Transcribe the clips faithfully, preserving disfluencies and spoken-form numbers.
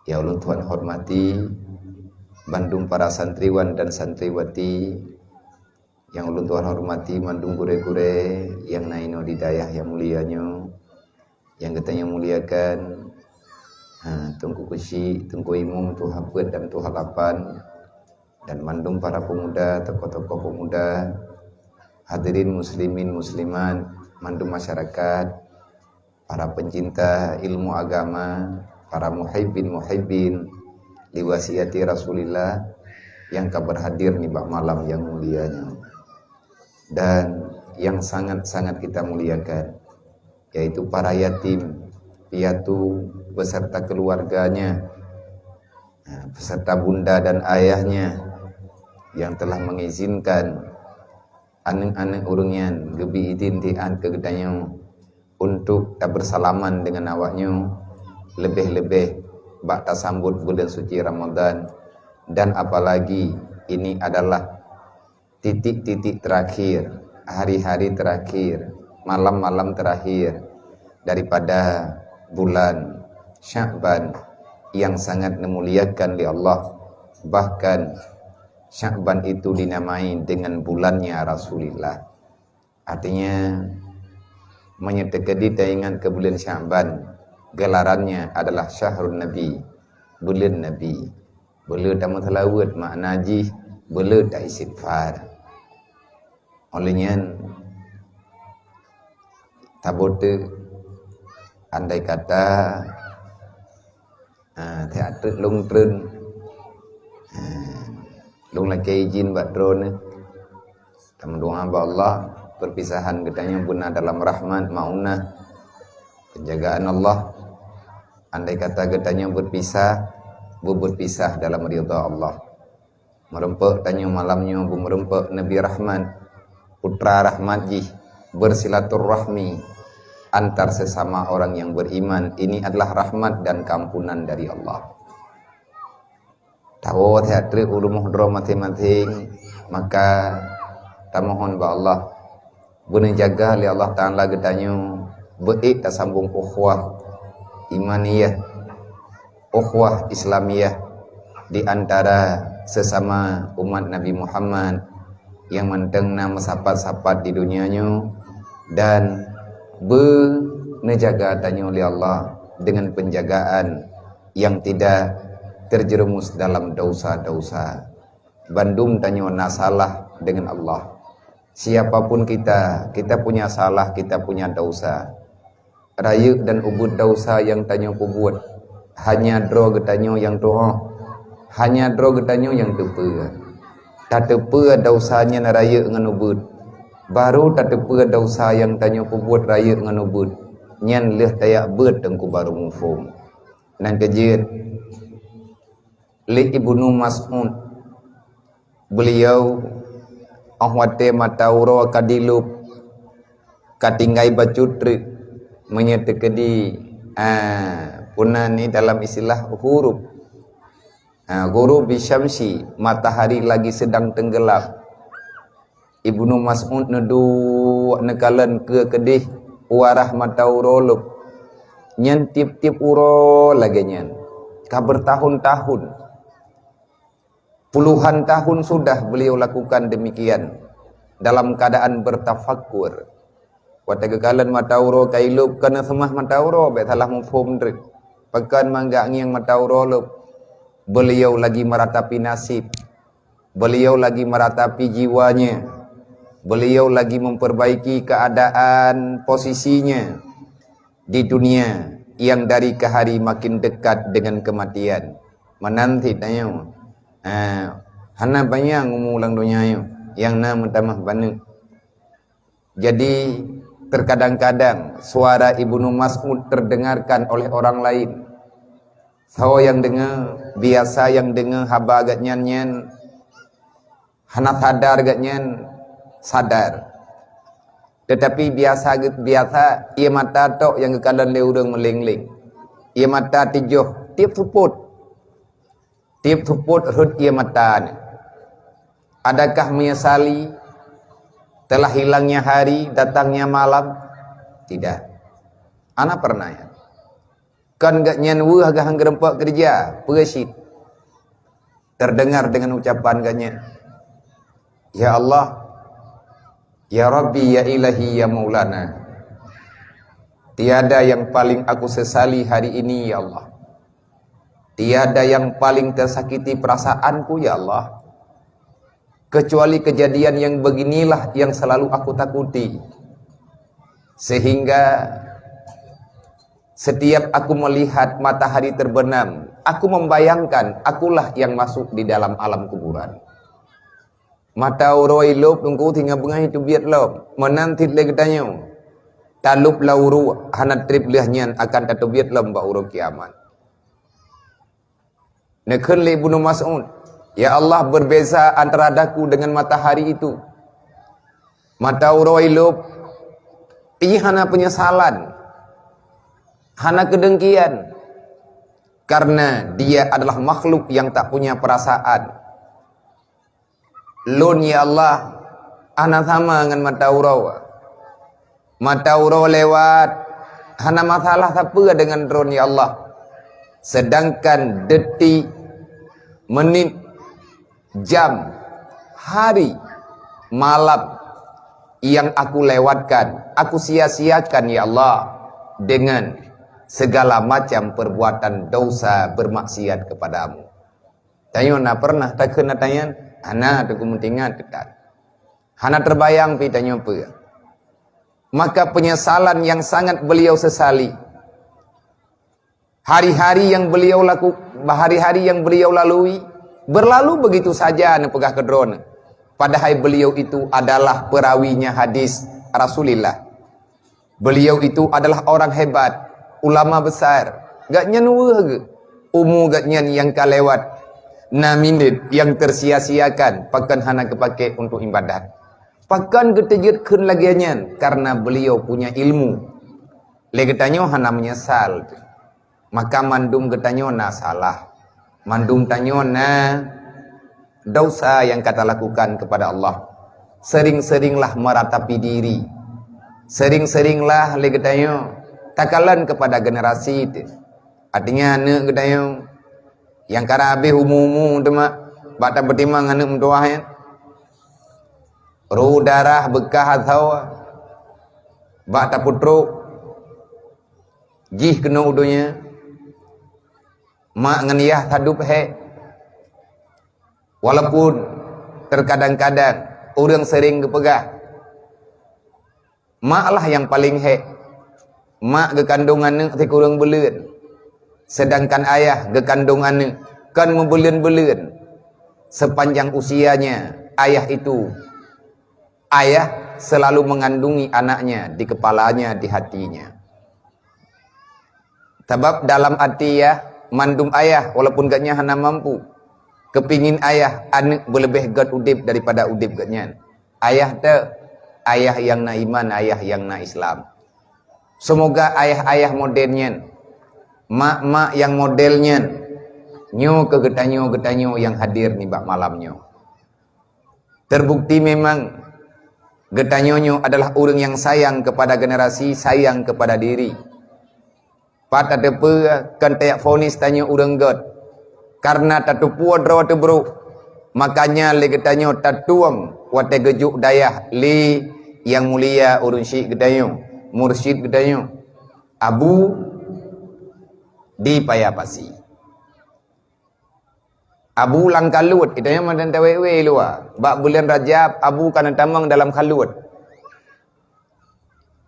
Nyang ulôn tuan hormati bandum para santriwan dan santriwati, nyang ulôn tuan hormati mandum gurée-gurée nyang na inoe di dayah nyang mulia nyoe, nyang geutanyoe muliakan, ha, Teungku Keuchik, Teungku Imum, Tuha Peuet dan Tuha Lapan, dan mandum para pemuda, tokoh-tokoh pemuda, hadirin muslimin muslimat, mandum masyarakat, para pencinta ilmu agama, para muhibbin-muhibbin li wasiati Rasulillah nyang ka berhadir nibak malam nyang mulia nyoe. Dan nyang sangat-sangat kita muliakan, yaitu para yatim piatu beserta keluarganya, beserta bunda dan ayahnya yang telah mengizinkan aneuëk-aneuëk ureuëng nyan geubri idin tian keu geutanyoe untuk tabeusalaman deungon awaknyoe, leubeh-leubeh bak tasambot buleuen suci Ramadhan, dan apalagi ini adalah titik-titik terakhir, hari-hari terakhir, malam-malam terakhir daripada bulan Sya'ban yang sangat dimuliakan lé Allah. Bahkan Sya'ban itu dinamai dengan bulannya Rasulullah. Artinya, meunyoe teukeudi taingat keu buleuen Sya'ban, gelarannya adalah syahrun Nabi, buleuen Nabi. Buleuen tameuseulaweuet, makna jih buleuen taistighfar. Óh lheueh nyan, taboh teuk, andai kata, ha, teuk lôn treun, ha, lôn lakée izin bak droeneueh. Tameudoá bak Allah, perpisahan geutanyoe beuna dalam rahmat, maunah, penjagaan Allah. Andai kata geutanyoe berpisah, beuberpisah dalam ridha Allah. Meureumpok tanyoe malam nyoe beumeureumpok Nabi Rahmat, putra rahmat jih, bersilaturahmi antar sesama orang yang beriman. Ini adalah rahmat dan keampunan dari Allah. Tawoe that treuk u rumoh droe maséng-maséng, maka tamohon bak Allah beuneujaga lé Allah Taala geutanyoe beuék tasambong ukhuwah imaniyah, ukhuwah Islamiyah di antara sesama umat Nabi Muhammad nyang mantong na meusapat-sapat di donya nyoe, dan beuneujaga tanyoe lé Allah dengan penjagaan yang tidak terjerumus dalam dosa-dosa. Bandum tanyoe na salah dengan Allah. Siapapun kita, kita punya salah, kita punya dosa. Rayeuk dan ubeuet dosa nyang tanyoe peubuet, hanya droe geutanyoe nyang tuhoh, hanya droe geutanyoe nyang teupeue. Tateupeue dosa nyan rayeuk ngon ubeuet, baru tateupeue dosa nyang tanyoe peubuet rayeuk ngon ubeuet. Nyan lheueh tajak beuet teungku baru muphom. Nyang keujeuet, lé Ibnu Mas'ud, beuliau óh watée mata uroe ka dilôb, ka tinggai bacut treuk, meunyoe teukeudi, a, peue nan ni dalam istilah ghurub. A, ghurub bisyamsi, matahari lagi sedang tenggelam. Ibnu Mas'ud neuduek neukalon keue keudeh u arah mata uroe lôb. Nyan tieb-tieb uroe lagée nyan, ka beutahun-tahun. Puluhan tahun sudah beliau lakukan demikian dalam keadaan bertafakur. Watée geukalon mata uroe ka ilôb, ka neuseumah mata uroe, bék salah muphom treuk. Pakon mangat ngieng mata uroe lôb. Beliau lagi meratapi nasib. Beliau lagi meratapi jiwanya. Beliau lagi memperbaiki keadaan posisinya di dunia yang dari ke hari makin dekat dengan kematian. Meunan cit tanyoe. Ha, hana panyang umu lam donya nyoe, nyang na meutamah baneuk. Jadi, terkadang-kadang suara Ibnu Mas'ud terdengarkan oleh orang lain. Soe nyang deungoe, biasa nyang deungoe haba geuhnyan nyan, hana sadar geuhnyan sadar. Tetapi biasa geu-, biasa, ié mata tok nyang geukalon lé ureuëng meuléng-léng. Ié mata tijoh tieb seupôt. Tieb seupôt rhot ié mata nyan. Adakah menyesali telah hilangnya hari, datangnya malam? Tidak. Hana pernah, ya. Kon gobnyan weueh geuh han geureumpok keureuja, peue cit? Terdengar dengan ucapan gobnyan, "Ya Allah, ya Rabbi, ya Ilahi, ya Maulana, tiada yang paling aku sesali hari ini, ya Allah. Tiada yang paling tersakiti perasaanku, ya Allah. Kecuali kejadian yang beginilah yang selalu aku takuti. Sehingga setiap aku melihat matahari terbenam, aku membayangkan akulah yang masuk di dalam alam kuburan." Mata uroe lop teungku singoh beungoh teubiet lom. Meunan cit lé geutanyoe. Talop lam uroe hana treb lheueh nyan akan tateubiet lom bak uroe kiamat. Neukheun lé Ibnu Mas'ud, "Ya Allah, berbeza antara daku dengan matahari itu. Mata uroe lop, pih hana penyesalan, hana keudengkian, karena dia adalah makhluk yang tak punya perasaan. Lôn, ya Allah, hana sama ngon mata uroe. Mata uroe lewat, hana masalah sapeue deungon droe, ya Allah. Sedangkan detik, menit, jam, hari, malam yang aku lewatkan, aku sia-siakan, ya Allah, dengan segala macam perbuatan dosa bermaksiat kepadamu." Tanyoe na pernah takheun ata nyan? Hana, teungku, meuingat teuh that. Hana terbayang pih tanyoe peue. Maka penyesalan yang sangat beliau sesali. Hari-hari yang beliau laku, hari-hari yang beliau lalui berlalu begitu saja, neupeugah keu droeneuh. Padahai beliau itu adalah perawinya hadis Rasulullah. Beliau itu adalah orang hebat, ulama besar. Gobnyan weueh geuh. Umu gobnyan nyang ka lewat, na minit nyang tersia-siakan, pakon hana geupaké untuk ibadat. Pakon geuteujeuet kheun lagée nyan? Karena beliau punya ilmu. Lé geutanyoe hana meunyeusal. Maka mandum geutanyoe na salah. Mandum tanyoe na dosa nyang ka talakukan kepada Allah. Sering-seringlah meratapi diri. Sering-seringlah lé geutanyoe takalon kepada generasi teuh. Artinya aneuk geutanyoe nyang ka habéh umu-umu teuma bak tapeutimang aneuk meutuwah nyan. Roh darah beukah asoe bak tapeutrok jih keunoe u donya. Mak ngon yah sadub hék. Walaupun terkadang-kadang ureuëng sering geupeugah, mak lah nyang paleng hék. Mak geukandong aneuk sikureueng buleuen, sedangkan ayah geukandong aneuk kon meubuleuen-buleuen. Sepanjang usianya, ayah itu, ayah selalu mengandungi anaknya di kepalanya, di hatinya. Sabab dalam até yah, mandum ayah, walaupun gobnyan hana mampu, keupingin ayah aneuk beuleubeh gét udeb daripada udeb gobnyan. Ayah teuh, ayah nyang na iman, ayah nyang na Islam. Seumoga ayah-ayah model nyan, mak-mak nyang model nyan, nyoe keu geutanyoe-geutanyoe nyang hadir nibak malam nyoe. Terbukti memang geutanyoe nyoe adalah ureuëng nyang sayang kepada generasi, sayang kepada diri. Pat tateupeue kon tajak vonis tanyoe ureuëng gét, kareuna tateupeue droe teubrok, makanya lé geutanyoe tatueng watée geujok dayah lé nyang mulia ureuëng syik geutanyoe, mursyid geutanyoe, Abu di Paya Pasi. Abu lam kaluet, geutanyoe mantong tawét-wét luwa. Bak buleuen Rajab, Abu ka neutamong dalam kaluet.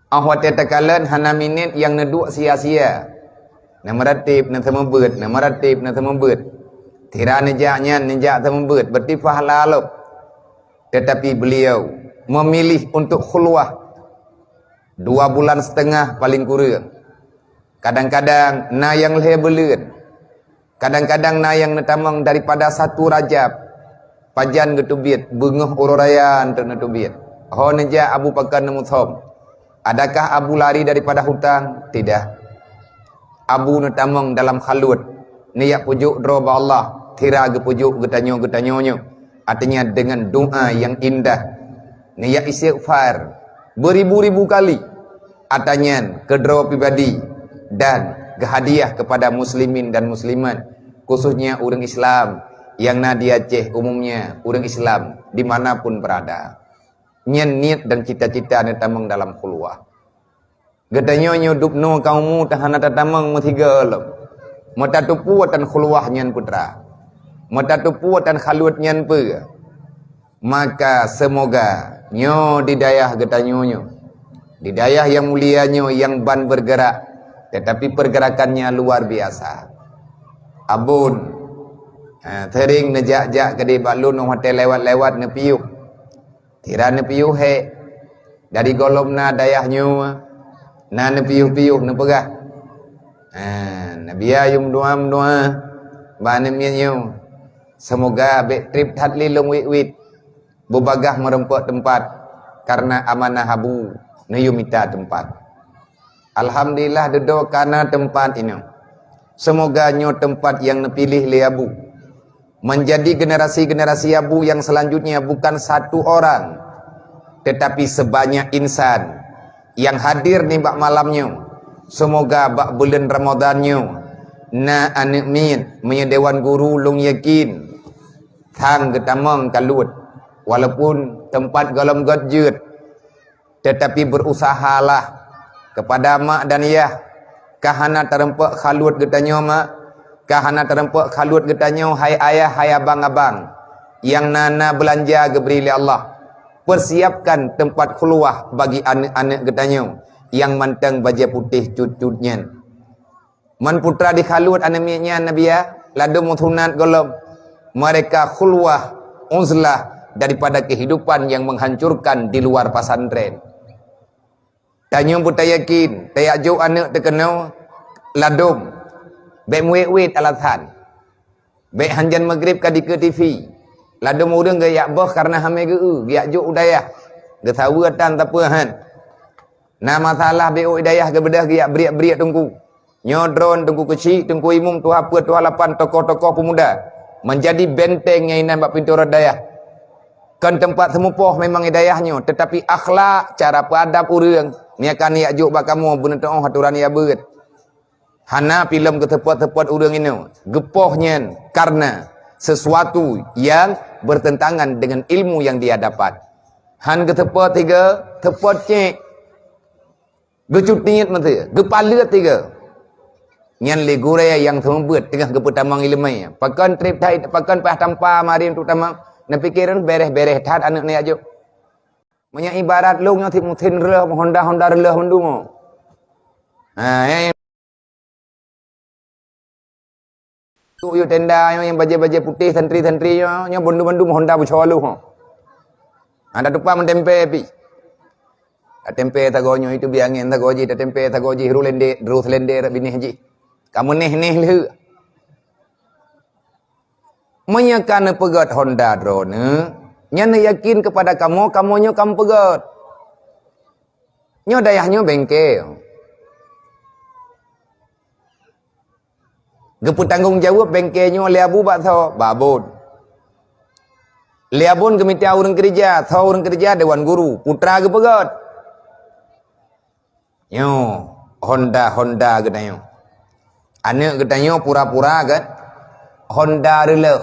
Óh watée takalon hana minét nyang neuduek sia-sia. Neumeurateb, neuseumeubeuet, neumeurateb, neuseumeubeuet. Sira neujak nyan, neujak seumeubeuet, beutifah lalok. Tetapi beliau memilih untuk khulwah dua bulan setengah paling kureueng. Kadang-kadang na nyang lhée buleuen. Kadang-kadang na nyang neutamong daripada satu Rajab. Pajan geuteubiet, beungoh uroe raya teuk neuteubiet. Ho neujak Abu pakon neumusom. Adakah Abu lari daripada hutang? Tidak. Abu neutamong dalam khaluet, neujak peujok droe bak Allah, sira geupeujok geutanyoe-geutanyoe nyoe. Artinya dengan doa yang indah, neujak istighfar beribu-ribu kali. Ata nyan keu droe pribadi dan Keuhadiah kepada muslimin dan muslimat, khususnya ureuëng Islam nyang na di Aceh, umumnya ureuëng Islam di mana pun berada. Nyan niet dan cita-cita neutamong dalam khulwah. Geutanyoe nyoe dubnoe ka umu teuhana tatamong meusigoe lom. Meutateupeue tan khulwah nyan putra. Meutateupeue tan khalwat nyan peue. Maka seumoga nyoe di dayah geutanyoe nyoe, di dayah nyang mulia nyoe nyang ban bergerak, tetapi pergerakannya luar biasa. Abon, ha, sering neujak-jak keudeh bak lôn watée lewat-lewat neupiôh. Sira neupiôh hék. Dari gohlom na dayah nyoe, na neupiôh-piôh neupeugah, ha, neubia yum dua-dua bak aneuk miet nyoe. Seumoga bék treb that lé lôn wét-wét beubagaih meurumpok teumpat, kareuna amanah abu neuyue mita teumpat. Alhamdulillah, dudoe ka na teumpat inoe. Seumoga nyoe teumpat nyang neupiléh lé abu, menjadi generasi-generasi abu nyang selanjutnya bukan satu orang, tetapi sebanyak insan nyang hadir nibak malam nyoe. Seumoga bak buleuen Ramadhan nyoe na aneuk miet meunyoe dewan guru lôn yakin sang geutamong ka luet, walaupun teumpat gohlom gét jeuet, tetapi berusahalah kepada mak dan yah, ka hana tarumpok khalwat geutanyoe mak, ka hana tarumpok khalwat geutanyoe hai ayah, hai abang-abang, nyang na-na beulanja geubri lé Allah. Persiapkan teumpat khulwah bagi aneuk-aneuk geutanyoe nyang mantong bajée putéh cut-cut nyan. Man putra dikhalut aneuk miet nyan, Nabiya, ladôm meusunat gohlom. Mereka khulwah, uzlah daripada kehidupan yang menghancurkan di luar pesantren. Tanyoe beutayakin, tajak jok aneuk teuh keunoe ladôm. Bék meuwét-wét alasan. Bék hanjan maghrib ka dikeue T V. Ladôm ureuëng geujak boh kareuna hamé geu-eu, geujak jok u dayah. Geusaweue tan sapeue han. Na masalah bék u dayah geubeudôh geujak briek-briek teungku. Nyoe droen Teungku Keuchik, Teungku Imum, Tuha Peuet, Tuha Lapan, tokoh-tokoh peumuda, menjadi benteng nyang inan bak pintoe rot dayah. Kon teumpat seumupoh memang i dayah nyoe, tetapi akhlak, cara peuadab ureuëng, nyan ka neujak jok bak kamoe beuneutoh atoran nyang beuet. Hana pih lom geuteupot-teupot ureuëng inoe. Geupoh nyan kareuna sesuatu yang bertentangan dengan ilmu yang dia dapat. Han geuteupot tiga, teupot cek. Geucut niet meuteue, geupaleuet tiga. Nyan lé gurée nyang seumeubeuet teungoh geupeutamong iéleumé. Pakon treb that, pakon paih tampa marin tu tamong, neupiké reueh bereh-bereh that aneuk neujak jok. Meunyoe ibarat lôn nyoe sit musen reuloh, honda-honda reuloh mandum. Ha, ya, ya. Yuk, yuk tenda nyoe nyang bajée-bajée putéh, santri-santri nyoe, nyoe bandum-bandum honda beucoloh nyoe. Ada tupa meutempé pih. Tatempé sagoe nyoe itu biangen sagoe jih, tatempé sagoe jih ru lendek, ru selendek rot binéh jih. Ka meunéh-néh lheueh. Meunyoe ka neupeugét honda droeneuh, nyan neuyakin keupada kamoe, kamoe nyoe ka meupeugét. Nyoe dayah nyoe bengke. Geupeutanggong jaweueb bengke nyoe lé Abu bak soe? Bak Abon. Lé Abon geumita ureuëng keurija, soe ureuëng keurija? Dewan guru, putra geupeugét. Nyoe, honda-honda geutanyoe. Aneuk geutanyoe pura-pura gét honda reuloh.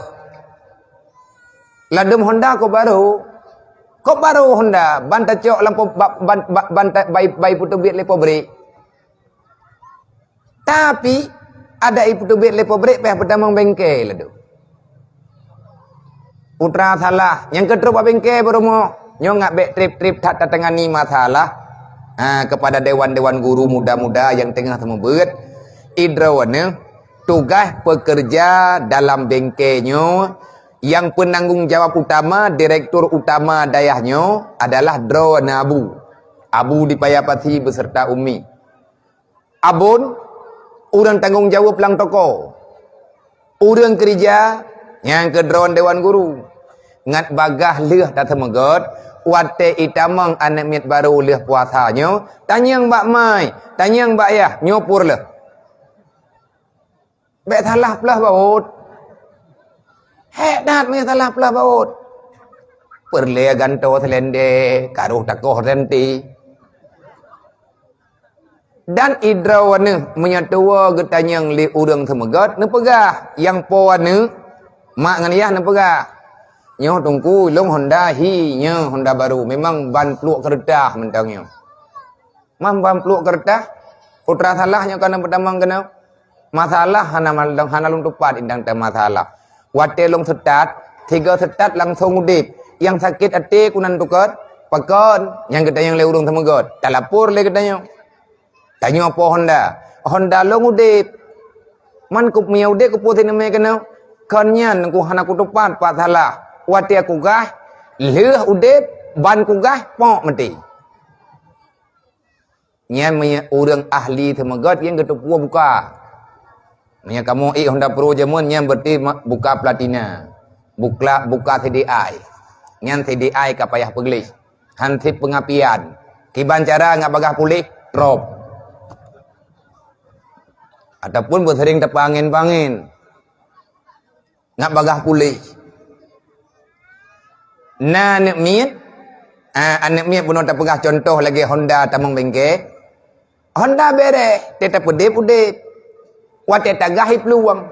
Ladôm honda kok barô. Kok barô honda, ban tacok lam po-, ba-, ban, ba-, ban ta-, bai, bai peuteubiet lé pabrik. Tapi, adak ipeuteubiet lé pabrik pih peutamong bengke ladôm. Putra salah, nyang keutrok bak bengke beurumoh. Nyoe ngat bék treb-treb that tatangani masalah, ha, kepada dewan-dewan guru muda-muda nyang teungoh seumeubeuet. Idroeneuh tugaih pekerja dalam bengke nyoe, nyang peunanggong jawab utama, direktur utama dayah nyoe adalah droeneuh Abu. Abu di Paya Pasi beserta Umi. Abon, ureuëng tanggong jaweueb lam toko. Ureuëng keurija, nyang keudroe dewan guru. Ngat bagaih lheueh tateumeugot, watée itamong aneuk miet barô lheueh puasa nyoe, tanyong bak mai, tanyong bak yah, nyoe pur lheueh. Bék salah ploh baôt. Hék that meunyoe salah ploh baôt. Peureulée gantoe seulendé, karoh takoh senti. Dan idroe aneuk meunyoe tuwoe geutanyong lé ureuëng seumeugét, neupeugah, nyang po aneuk, mak ngon yah neupeugah, "Nyoe teungku, lôn Honda hi, nyoe Honda baru, memang ban pluek keureutah mantong nyoe." "Mam ban pluek keureutah? Peue teuma salah nyoe kana peutamong keunoe?" "Masalah hana mal-, hana lôn tupat indang teuh masalah. Watée lôn seutat, sigoe seutat langsong udeb. Nyang sakét até ku nan tukot, pakon nyang geutanyong lé ureuëng seumeugét. Talapor lé geutanyoe." Tanyoe po Honda. Honda lôn udeb. Man kup mie udeb kupu sineumé keunoe. Kon nyan ku hana kutupat pat salah. Watée kugaih, lheueh udeb, ban kugaih, pok meuti. Nyan meunyoe ureuëng ahli seumeugét nyang geuteupeue buka. Meunyoe kamoe ék Honda Pro jameun nyan berarti ma-, buka platina. Buka, buka C D I. Nyan C D I ka payah peugleh. Hansip peungapian. Kiban cara ngat bagah puléh, trok. Ataupun beusering tapeuangén-pangén. Ngat bagah puléh. Na aneuk miet, ah, aneuk miet bunoe tapeugah contoh lagée Honda tamong bengke. Honda bereh, teutab udeb-udeb. Watée tagah iplueng.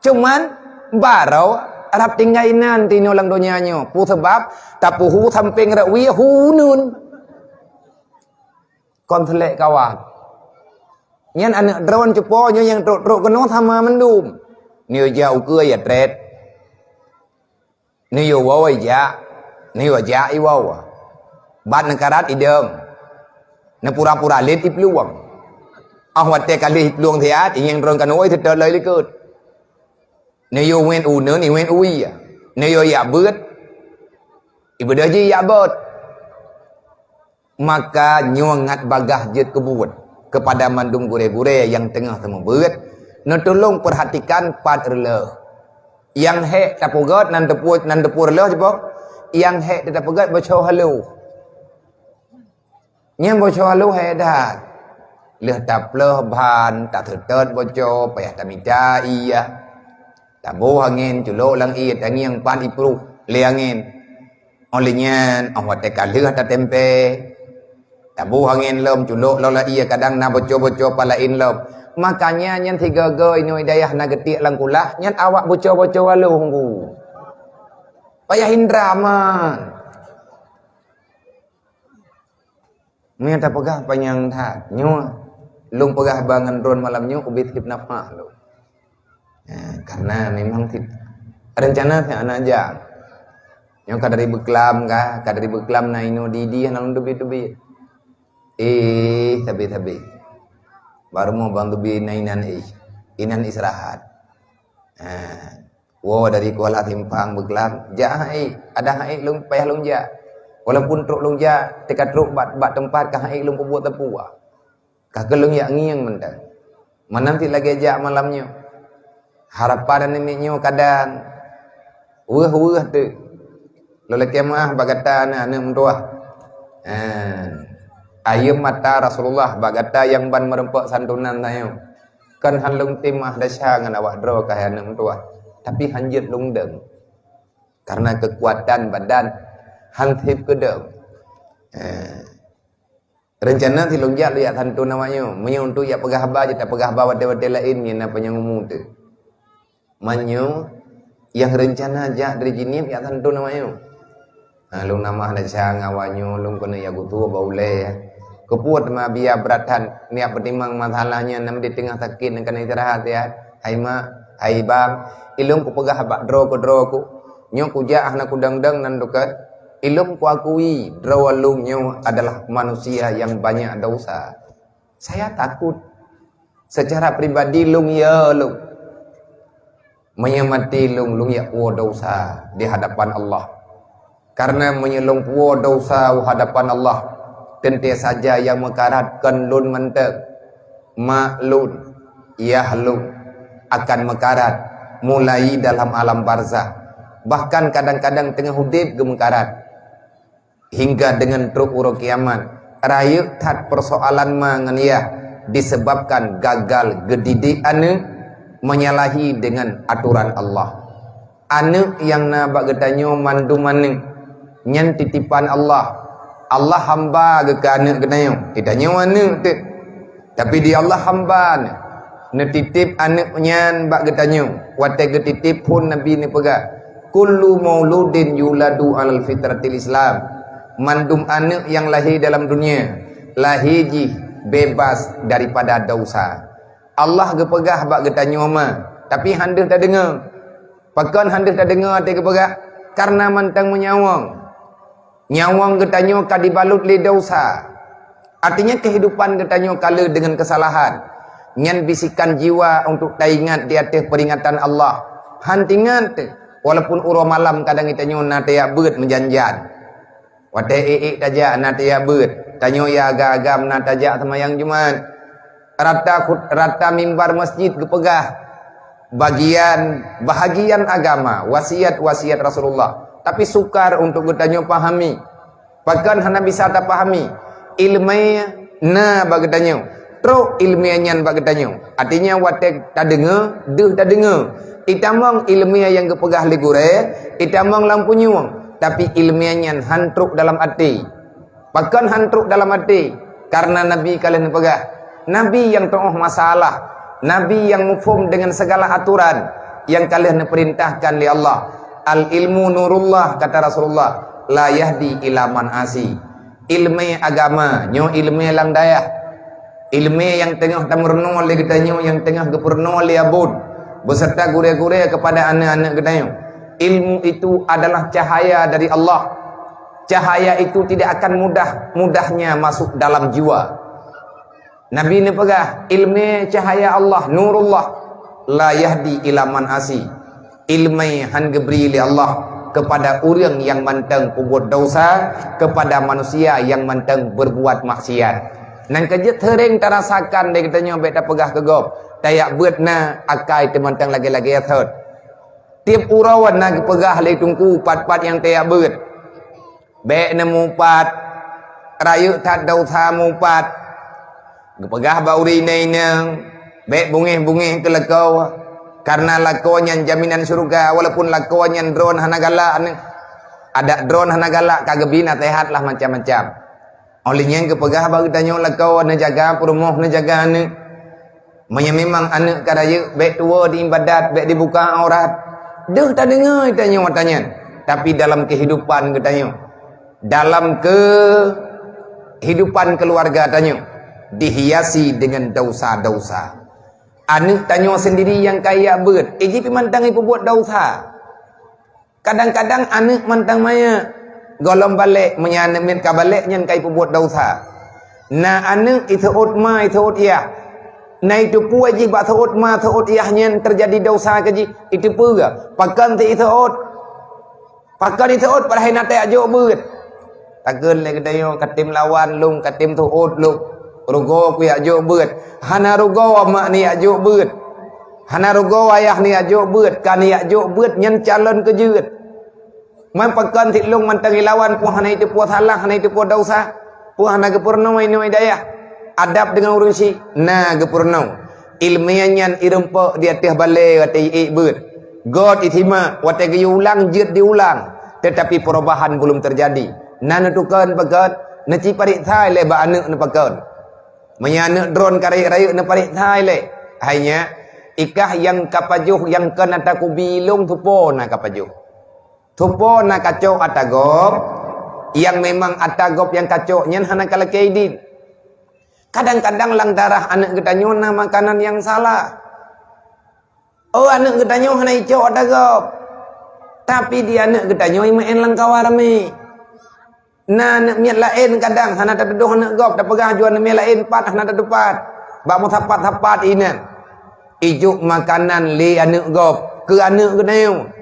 Cuman, barô rab tinggai nan tinoe lam donya nyoe. Peue sabab? Tapuhu sampéng rot wie hunun. Kon seulek kawan. Nyan aneuk droen cupo nyoe nyang trok-trok keunoe sama mandum. Nyoe jak ukeue ya tret. Neuyue woe jak, neuyue jak iwoe. Bat neukarat idong. Neupura-pura lét iplueng. Ah watée ka lheueh iplueng siat, ingieng droen keunoe seutôt lom likot. Neuyue wét uneun, iwét uwie. Neuyue yak beuet, ibeudôh jih yak bot. Maka nyoe ngat bagah jeuet keubuet keupada mandum gurée-gurée nyang teungoh seumeubeuet, neutulông peurhatikan pat reuloh. Nyang hék tapeugét nan teupeu, nan teupeu reuloh jipok, nyang hék teupeugét boco haloh. Nyan boco haloh hék that. Lheueh taplôh ban, taseutôt boco, payah tamita ie. Taboh angén, culok lam ie, tangieng pat ipluh lé angén. Óh lheueh nyan, óh watée ka lheueh tatempé, taboh angén lom, culok lom lam ie, kadang na boco-boco pat laén lom. Makanya nyan sigoe-goe inoe dayah na geutiek lam kulah, nyan awak boco-boco haloh ngku. Payah indra man. Meunyoe tapeugah panyang that, nyoe lôn peugah haba ngon droen malam nyoe ubit hib nafah lôn. Ha, karena memang ti-, rencana si aneuk jak. Nyoe ka dari beuklam ka, ka dari beuklam na inoe di-di hana lôn teubiet-teubiet. Eh, sabe-sabe. Baru mau bang teubiet na inan eh. Inan istirahat. Ha. Woe dari Kuala Simpang beuklam, jak hai, ada hai lôn payah lôn jak. Walaupun trok lôn jak, teuka trok bak, bak teumpat ka hai lôn peubuet teupeu. Ka keu lôn yak ngieng mantong. Meunan cit lagée jak malam nyoe. Harapan aneuk miet nyoe kadang weueh-weueh teuk. Lôn lakée meuah bak gata aneuk-aneuk meutuwah. Ha. Ayeuem mata Rasulullah bak gata nyang ban meureumpok santunan tanyoe. Kon han lôn tem meuah desya ngon awak droe keuhai aneuk meutuwah, tapi han jeuet lôn dong. Karena keukuatan badan han seb keudong. Eh, rencana si lôn jak lôn yak santun awak nyoe. Meunyoe untuk yak peugah haba, jeuet tapeugah haba watée-watée laén, nyan na panyang umu teuh. Meunyoe nyang rencana jak dari Jeunieb yak santun awak nyoe. Ha, lôn namah desya ngon awak nyoe, lôn keuneuk yak gutue bak ulée. Keupeue teuma biya brat that, neujak peutimang masalah nyan, nam di teungoh sakét, nyan keuneuk istirahat siat. Hai mak, hai bang, ilôn kupeugah bak droe keudroe ku, nyoe kujak hana kudong-dong nan dukot. Ilôn kuakui droe lôn nyoe adalah manusia nyang banyak dosa. Saya takut. Secara pribadi lôn yo lôn. Meunyoe maté lôn, lôn yak puwoe desya di hadapan Allah. Karena meunyoe lôn puwoe desya u hadapan Allah, teuntée saja nyang meukarat kon lôn mantong, mak lôn, yah lôn, akan meukarat mulai dalam alam barzakh. Bahkan kadang-kadang teungoh udeb geumeukarat. Hingga deungon trok uroe kiamat, rayeuk that peusoalan ma ngon yah disebabkan gagal geudidik aneuk, menyalahi deungon aturan Allah. Aneuk nyang na bak geutanyoe mandum aneuk, nyan titipan Allah. Allah hamba geukeu aneuk geutanyoe, geutanyoe aneuk teuk. Tapi di Allah hamba neutitip aneuëk nyan bak geutanyoe. Watée geutitip phon Nabi neupeugah, "Kullu mauludin yuladu alal fitratil Islam." Mandum aneuëk nyang lahé dalam dunia, lahé jih bebas daripada dosa. Allah geupeugah bak geutanyoe ma, tapi han deuh tadeungoe. Pakon han deuh tadeungoe watée geupeugah? Karena mantong meunyawöng. Nyawöng geutanyoe ka dibalut lé dosa. Artinya kehidupan geutanyoe ka le dengan kesalahan. Nyan bisikan jiwa untuk taingat di ateueh peringatan Allah. Han tingat, walaupun uroe malam kadang geutanyoe na tajak beuet meujan-jan. Watée ék-ék tajak na tajak beuet. Tanyoe ya agam-agam na tajak seumayang Jumat. Rata khut-, rata mimbar masjid geupeugah bagian, bahagian agama, wasiat-wasiat Rasulullah. Tapi sukar untuk geutanyoe pahami. Pakon hana bisa tapahami? Iéleumé na bak geutanyoe. Trok iéleumé nyan bak geutanyoe. Artinya watée tadeungoe, deuh tadeungoe. Itamong iéleumé nyang geupeugah lé gurée, itamong lam punyueng. Tapi iéleumé nyan han trok dalam até. Pakon han trok dalam até? Karena Nabi ka lheueh neupeugah, Nabi nyang tuoh masalah, Nabi nyang muphom dengan segala aturan, nyang ka lheueh neupeurintahkan lé Allah. "Al ilmu nurullah," kata Rasulullah, "la yahdi ila man asi." Iéleumé agama, nyoe iéleumé lam dayah. Iéleumé nyang teungoh tameurunoe lé geutanyoe, nyang teungoh geupeurunoe lé abon, beserta gurée-gurée kepada aneuëk-aneuëk geutanyoe. Ilmu itu adalah cahaya dari Allah. Cahaya itu tidak akan mudah-mudahnya masuk dalam jiwa. Nabi neupeugah, iéleumé cahaya Allah, nurullah, la yahdi ila man asi. Iéleumé han geubri lé Allah kepada ureuëng nyang mantong peubuet dosa, kepada manusia nyang mantong berbuat maksiat. Nyan keuh jeuet seuréng tarasakan lé geutanyoe bék tapeugah keu gob, tajak beuet na akai teumantong lagée-lagée thot. Tieb uroe na geupeugah lé teungku pat-pat nyang tajak beuet. Bék neumupat, rayeuk that dosa mupat. Geupeugah bak ureuëng inong-inong, bék bungéh-bungéh keu lakoe, karena lakoe nyan jaminan syeuruga, walaupun lakoe nyan droe hana galak nyoe. Adak droe hana galak ka geubi naseuhat lah macam-macam. Óh lheueh nyan geupeugah bak geutanyoe lakoe neujaga peurumoh, neujaga aneuëk. Meunyoe memang aneuëk ka rayeuk, bék tuwoe di ibadat, bék dibuka aurat. Deuh tadeungoe tanyoe watée nyan. Tapi dalam kehidupan geutanyoe, dalam kehidupan keluarga tanyoe, dihiasi dengan dosa-dosa. Aneuëk tanyoe sendiri nyang kaya beuet, iji pih mantong ipeubuet dosa. Kadang-kadang aneuëk mantong manyét, gohlom balek, meunyoe aneuëk miet ka balek nyan ka ipeubuet dosa. Na aneuëk iseuôt ma, iseuôt yah. Na iteupeue jih bak seuôt ma, seuôt yah nyan teujadi dosa keu jih, iteupeue. Pakon si iseuôt? Pakon iseuôt padahai na tajak jok beuet? Takheun lé geutanyoe, "Katem lawan lôn, katem seuôt lôn. Rugoe kujak jok beuet." Hana rugoe mak neujak jok beuet. Hana rugoe ayah neujak jok beuet, ka neujak jok beuet nyan calon keu jeuet. Man pakon sit lôn mantong ilawan, peue hana iteupeue salah, hana iteupeue dosa, peue hana geupeurunoe inoe dayah. Adab deungon ureuëng syik, na geupeurunoe. Iéleumé nyan ireumpok di ateueh balée watée iék beuet. Göt isimak, watée geuyue ulang jeuet diulang, teutapi peurubahan belum teujadi. Na neutukon pakon, neuci pareksa lé bak aneuëk neupakon. Meunyoe aneuëk droe ka rayeuk-rayeuk neupareksa lé, hai nyak, ikah nyang ka pajoh nyang kon ata kubi lôn, soe po na ka pajoh? Soe po na ka cok ata gob? Nyang memang ata gob nyang ka cok nyan hana ka lakée idin. Kadang-kadang lam darah aneuëk geutanyoe na makanan nyang salah. Oh, aneuëk geutanyoe hana icok ata gob. Tapi di aneuëk geutanyoe imeu'en lam kawa ramé. Na aneuëk miet laén kadang hana tateudoh aneuëk gob, tapeugah ju aneuëk miet laén pat hana tatupat. Bak meusapat-sapat inan. Ijok makanan lé aneuëk gob keu aneuëk geutanyoe.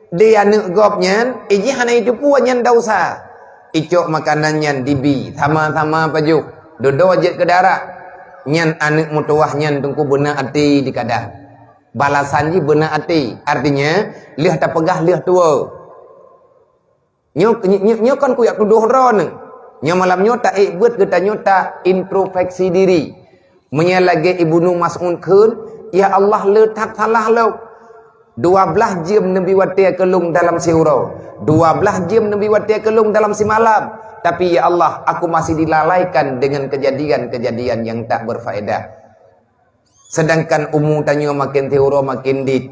Di aneuëk gob nyan, ijih hana iteupeue nyan dosa. Icok makanan nyan dibi, sama-sama pajoh. Dudoe jeuet keu darah. Nyan aneuëk meutuwah nyan teungku beuna até dikadang. Balasan jih beuna até. Artinya, lheueh tapeugah lheueh tuwoe. Nyoe, nyoe, nyoe, nyoe kon kujak tudoh droeneuh. Nyoe malam nyoe taék beuet geutanyoe ta introspeksi diri. Meunyoe lagée Ibnu Mas'ud kheun, "Ya Allah, le that salah lôn. Dua blaih jeuem neubi watée keu lôn dalam siuroe. Dua blaih jeuem neubi watée keu lôn dalam simalam. Tapi ya Allah, aku masih dilalaikan dengan kejadian-kejadian yang tak berfaedah. Sedangkan umu tanyoe makin tiuroe makin dit.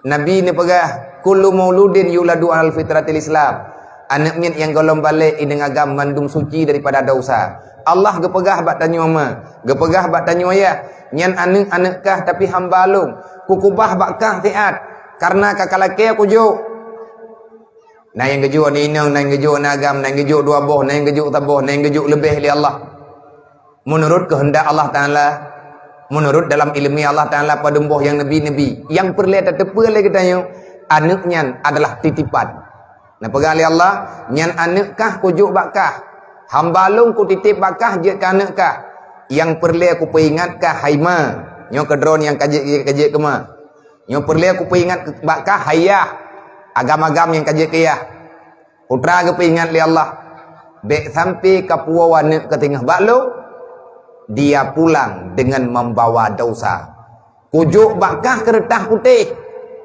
Nabi neupeugah, "Kullu mauludin yuladu al fitratil Islam." Aneuk miet nyang gohlom balek inong agam mandum suci daripada dosa. Allah geupeugah bak tanyoe ma, geupeugah bak tanyoe yah, nyan aneuk-aneuk kah tapi hamba lôn. Kukubah bak kah siat, karena ka kalakée kujok. Na nyang geujok aneuk inong, na nyang geujok aneuk agam, na nyang geujok dua boh, na nyang geujok saboh, na nyang geujok leubeh lé Allah. Meunurot keuheundak Allah Taala, meunurot dalam ileumé Allah Taala padum boh nyang neubi-neubi. Nyang peureulée tateupeue lé geutanyoe, aneuk nyan adalah titipan. Neupeugah lé Allah, "Nyan aneuk kah kujok bak kah. Hamba lôn kutitip bak kah jeuet keu aneuk kah. Nyang peureulée kupeuingat kah hai ma." Nyoe keu droe nyang ka jeuet, ka jeuet keu ma. "Nyoe peureulée kupeuingat bak kah hai yah. Agam-agam nyang ka jeuet keu yah." Putra geupeuingat lé Allah, "Bék sampoe kapuwoe aneuk keuteungoh bak lôn, dia pulang dengan membawa dosa. Kujok bak kah keureutah putéh,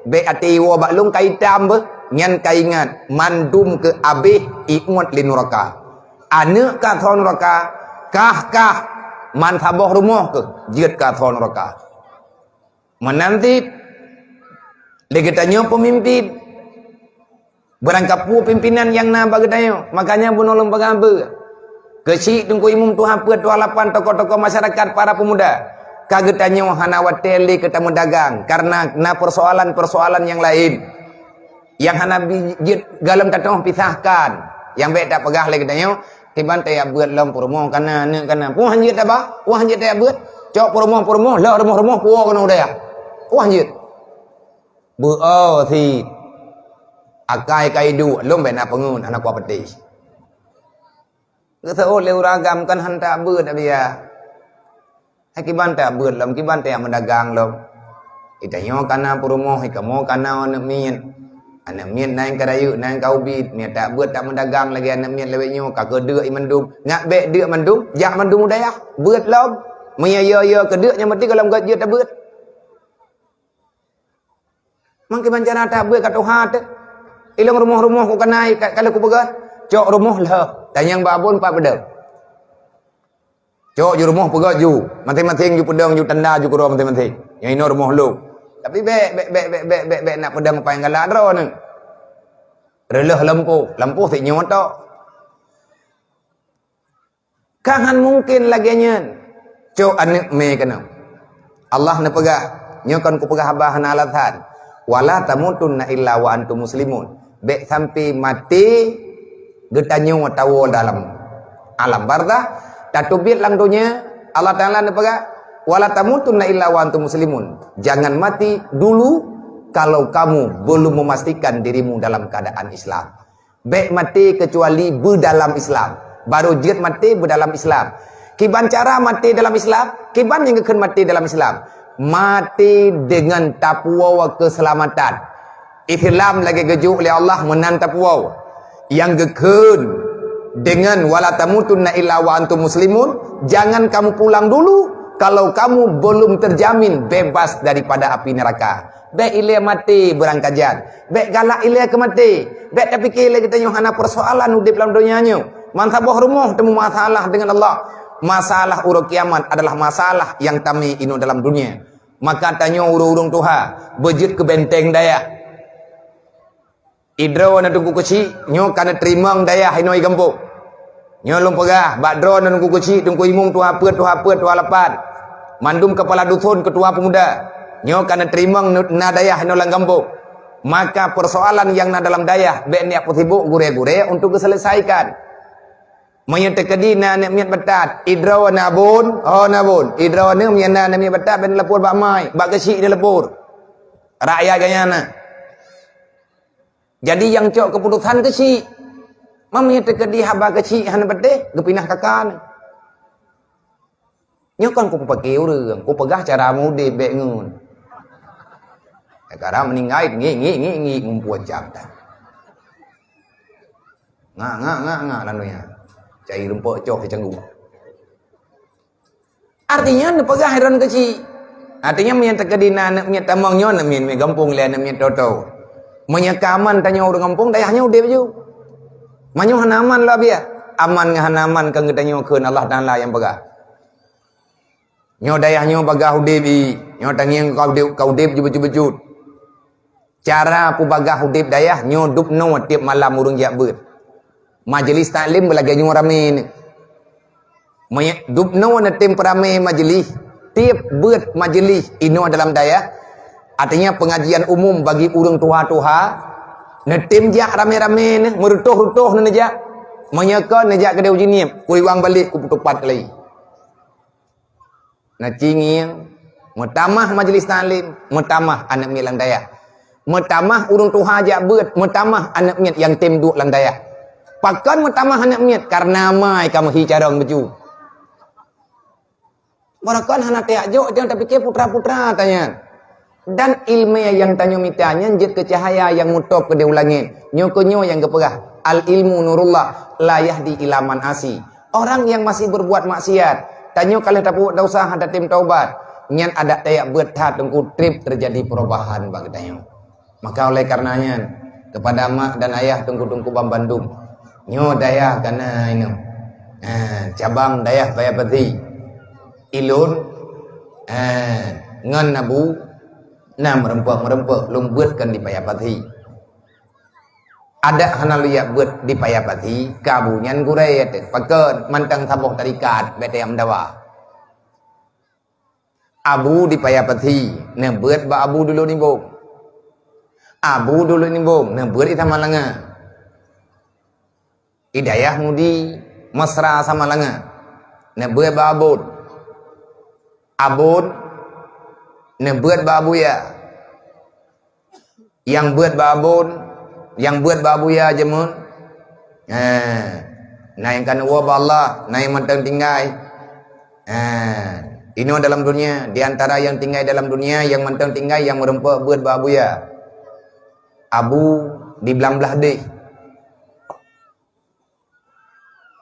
bék até iwoe bak lôn ka itam beuh, nyan ka ingat mandum keu abéh iuet lé nuraka. Aneuk ka asoe nuraka, kah-kah man saboh rumoh keuh jeuet ka asoe nuraka." Meunan cit lé geutanyoe peumimpén. Beurangkapeue pimpinan nyang na bak geutanyoe, makanya bunoe lôn peugah beuh. Keuchik Teungku Imum tuha peuet, tuha lapan, tokoh-tokoh masyarakat, para pemuda. Ka geutanyoe hana watée lé keu tameudagang, karena na persoalan-persoalan nyang laén. Nyang hana bi-, jeuet gohlom tatoh pisahkan. Nyang bék tapeugah lé geutanyoe, "Kiban tajak beuet lom, peurumoh kana, aneuk kana." Peue han jeuet taba? Peue han jeuet tajak beuet? Cok peurumoh-peurumoh, lheueh rumoh-rumoh, puwoe keunoe u dayah. Peue han jeuet? Beuo sit. Akai ka iduek, lom bék na peungeut, hana kuah peutih. Geuseuôt lé ureueng agam kan han tajak beuet, Abiya. Hai kiban tajak beuet lom, kiban tajak meudagang lom. Geutanyoe kana peurumoh, kamoe kana aneuk miet. Aneuk miet na nyang ka rayeuk, na nyang ka ubit, miet tajak beuet tajak meudagang lagée aneuk miet lawét nyoe, ka keudeuk i mandum. Ngat bék deuk mandum, jak mandum u dayah, beuet lom. Meunyoe yo-yo keudeuk nyang meunting gohlom gét jeuet tabeuet. Mangke bancara tajak beuet ka tuha teuh. Ilong rumoh-rumoh ku kana ka, ka lheueh kupeugah, cok rumoh lheueh. Tanyong bak abon pat peudong. Cok ju rumoh peugah ju, maséng-maséng ju peudong, ju tanda ju keudroe maséng-maséng. Nyang inoe rumoh lôn. Tapi bék, bék, bék nak peudong paih galak droeneuh. Reuleueh lampôh, lampôh sit nyoe tok. Ka han mungken lagée nyan. Cok aneuk mé keunoe. Allah neupeugah, nyoe kon kupeugah haba hana alasan. "Wala tamutunna illa wa antum muslimun." Bék sampoe maté geutanyoe tawoe dalam alam barzakh, tateubiet lam donya. Allah Taala neupeugah, "Wala tamutunna illa wa antum muslimun." Jangan mati dulu kalau kamu belum memastikan dirimu dalam keadaan Islam. Bék maté keucuali beudalam Islam. Barô jeuet maté beudalam Islam. Kiban cara maté dalam Islam? Kiban nyang geukheun maté dalam Islam? Maté deungon tapuwoe keuseulamatan. Islam lagée geujok lé Allah meunan tapuwoe. Nyang geukheun deungon "Wala tamutunna illa wa antum muslimun", jangan kamu pulang dulu kalau kamu belum terjamin bebas daripada api neraka. Bék ilée maté beurangkajan. Bék galak ilée keu maté. Bék tapike lé geutanyoe hana peusoalan udeb lam donya nyoe. Mansaboh rumoh teuma masalah deungon Allah. Masalah uroe kiamat adalah masalah nyang tamé inoe dalam dunia. Maka tanyoe ureuëng-ureuëng tuha, beujeuet keu benteng dayah. Idroe na Teungku Keuchik, nyoe ka neuteurimong dayah inoe i gampông. Nyoe lôn peugah, bak droe na Teungku Keuchik, Teungku Imum, tuha peuet, tuha peuet, tuha lapan. Mandum keupala duson, keutua peumuda. Nyoe ka neuteurimong na dayah inoe lam gampông. Maka peusoalan nyang na dalam dayah, bék neujak peusibok gurée-gurée untuk geuseulesaikan. Meunyoe teukeudi na aneuk miet batat, idroe na bun, oh na bun. Idroe na meunyoe na aneuk miet batat, bék neulapor bak mai, bak Keuchik neulapor. Rakyat geuhnyan na. Jadi nyang cok keuputosan Keuchik. Meunyoe teukeudi haba Keuchik hana peudeh, geupinah kaka nyoe. Nyoe kon kupeupaké ureuëng, kupeugah cara mudeb bék ngon. Sekarang meuninggai ngik ngik ngik ngik ngumpul jam dah. Ngak ngak ngak ngak lalu nya. Cai rumpok cok di canggung. Artinya neupeugah droe Keuchik. Artinya meunyoe teukeudi na aneuk miet tamong nyoe, aneuk miet, miet gampông lé aneuk miet toto. Meunyoe ka aman tanyoe ureuëng gampông, dayah nyoe udeb ju. Meunyoe hana aman lah biar. Aman ngon hana aman kan geutanyoe kheun Allah Taala nyang peugah. Nyoe dayah nyoe bagah udeb i, nyoe tangieng ka udeb, ka udeb jeuet-jeuet. Cara peubagah udeb dayah nyoe dubnoe tieb malam ureuëng jak beuet. Majelis taklim beulagée nyoe ramé ni. Meunyoe dubnoe neutem peuramé majelis, tieb beuet majelis inoe dalam dayah, artinya pengajian umum bagi ureuëng tuha-tuha, neutem jak ramé-ramé ni, meurutoh-rutoh ni neujak. Meunyoe kon neujak keudeh uji nieb, kuiwang balek kupeutupat keulai. Na cingieng, meutamah majelis taklim, meutamah aneuk miet lam dayah. Meutamah ureuëng tuha jak beuet, meutamah aneuk miet nyang tem duek lam dayah. Pakon meutamah aneuk miet? Karena amai ka meuhi carông beuju. Baroekon hana teuyak jok, jangan tapike putra-putra tanyan. Dan iéleumé nyang tanyoe mita nyan jeuet keu cahya nyang mutôb keudeh u langét. Nyoe keuh nyoe nyang geupeugah, "Al-ilmu nurullah, la yahdi ila man asi." Orang nyang masih berbuat maksiat, tanyoe ka lheueh tapeubuet desya hana tatem taubat, nyan adak tajak beuet that teungku treb teujadi perubahan bak geutanyoe. Maka oleh karena nyan, kepada mak dan ayah teungku-teungku banmandum, nyoe dayah kana inoe. Ha, cabang dayah Paya Pasi. Ilôn, ha, ngon Abu, na meureumpok-meureumpok lôn beuet kon di Paya Pasi. Adak hana lôn jak beuet di Paya Pasi, keu Abu nyan gurée teuh. Pakon mantong saboh tarikat, bèk teuyak meudawa. Abu di Paya Pasi, neubeuet bak Abu Dulo Nibong. Abu Dulo Nibong, neubeuet di Samalanga. Hidayah Mudi, Mesra Samalanga, neubeuet bak Abon. Abon, neubeuet bak Abuya. Nyang beuet bak Abon, nyang beuet bak Abuya jameun. Ha, na nyang ka neuwoe bak Allah, na nyang mantong tinggai. Ha, inoe dalam dunia, di antara nyang tinggai dalam dunia, nyang mantong tinggai, nyang meureumpok beuet bak Abuya. Abu di Blang Blahdeh.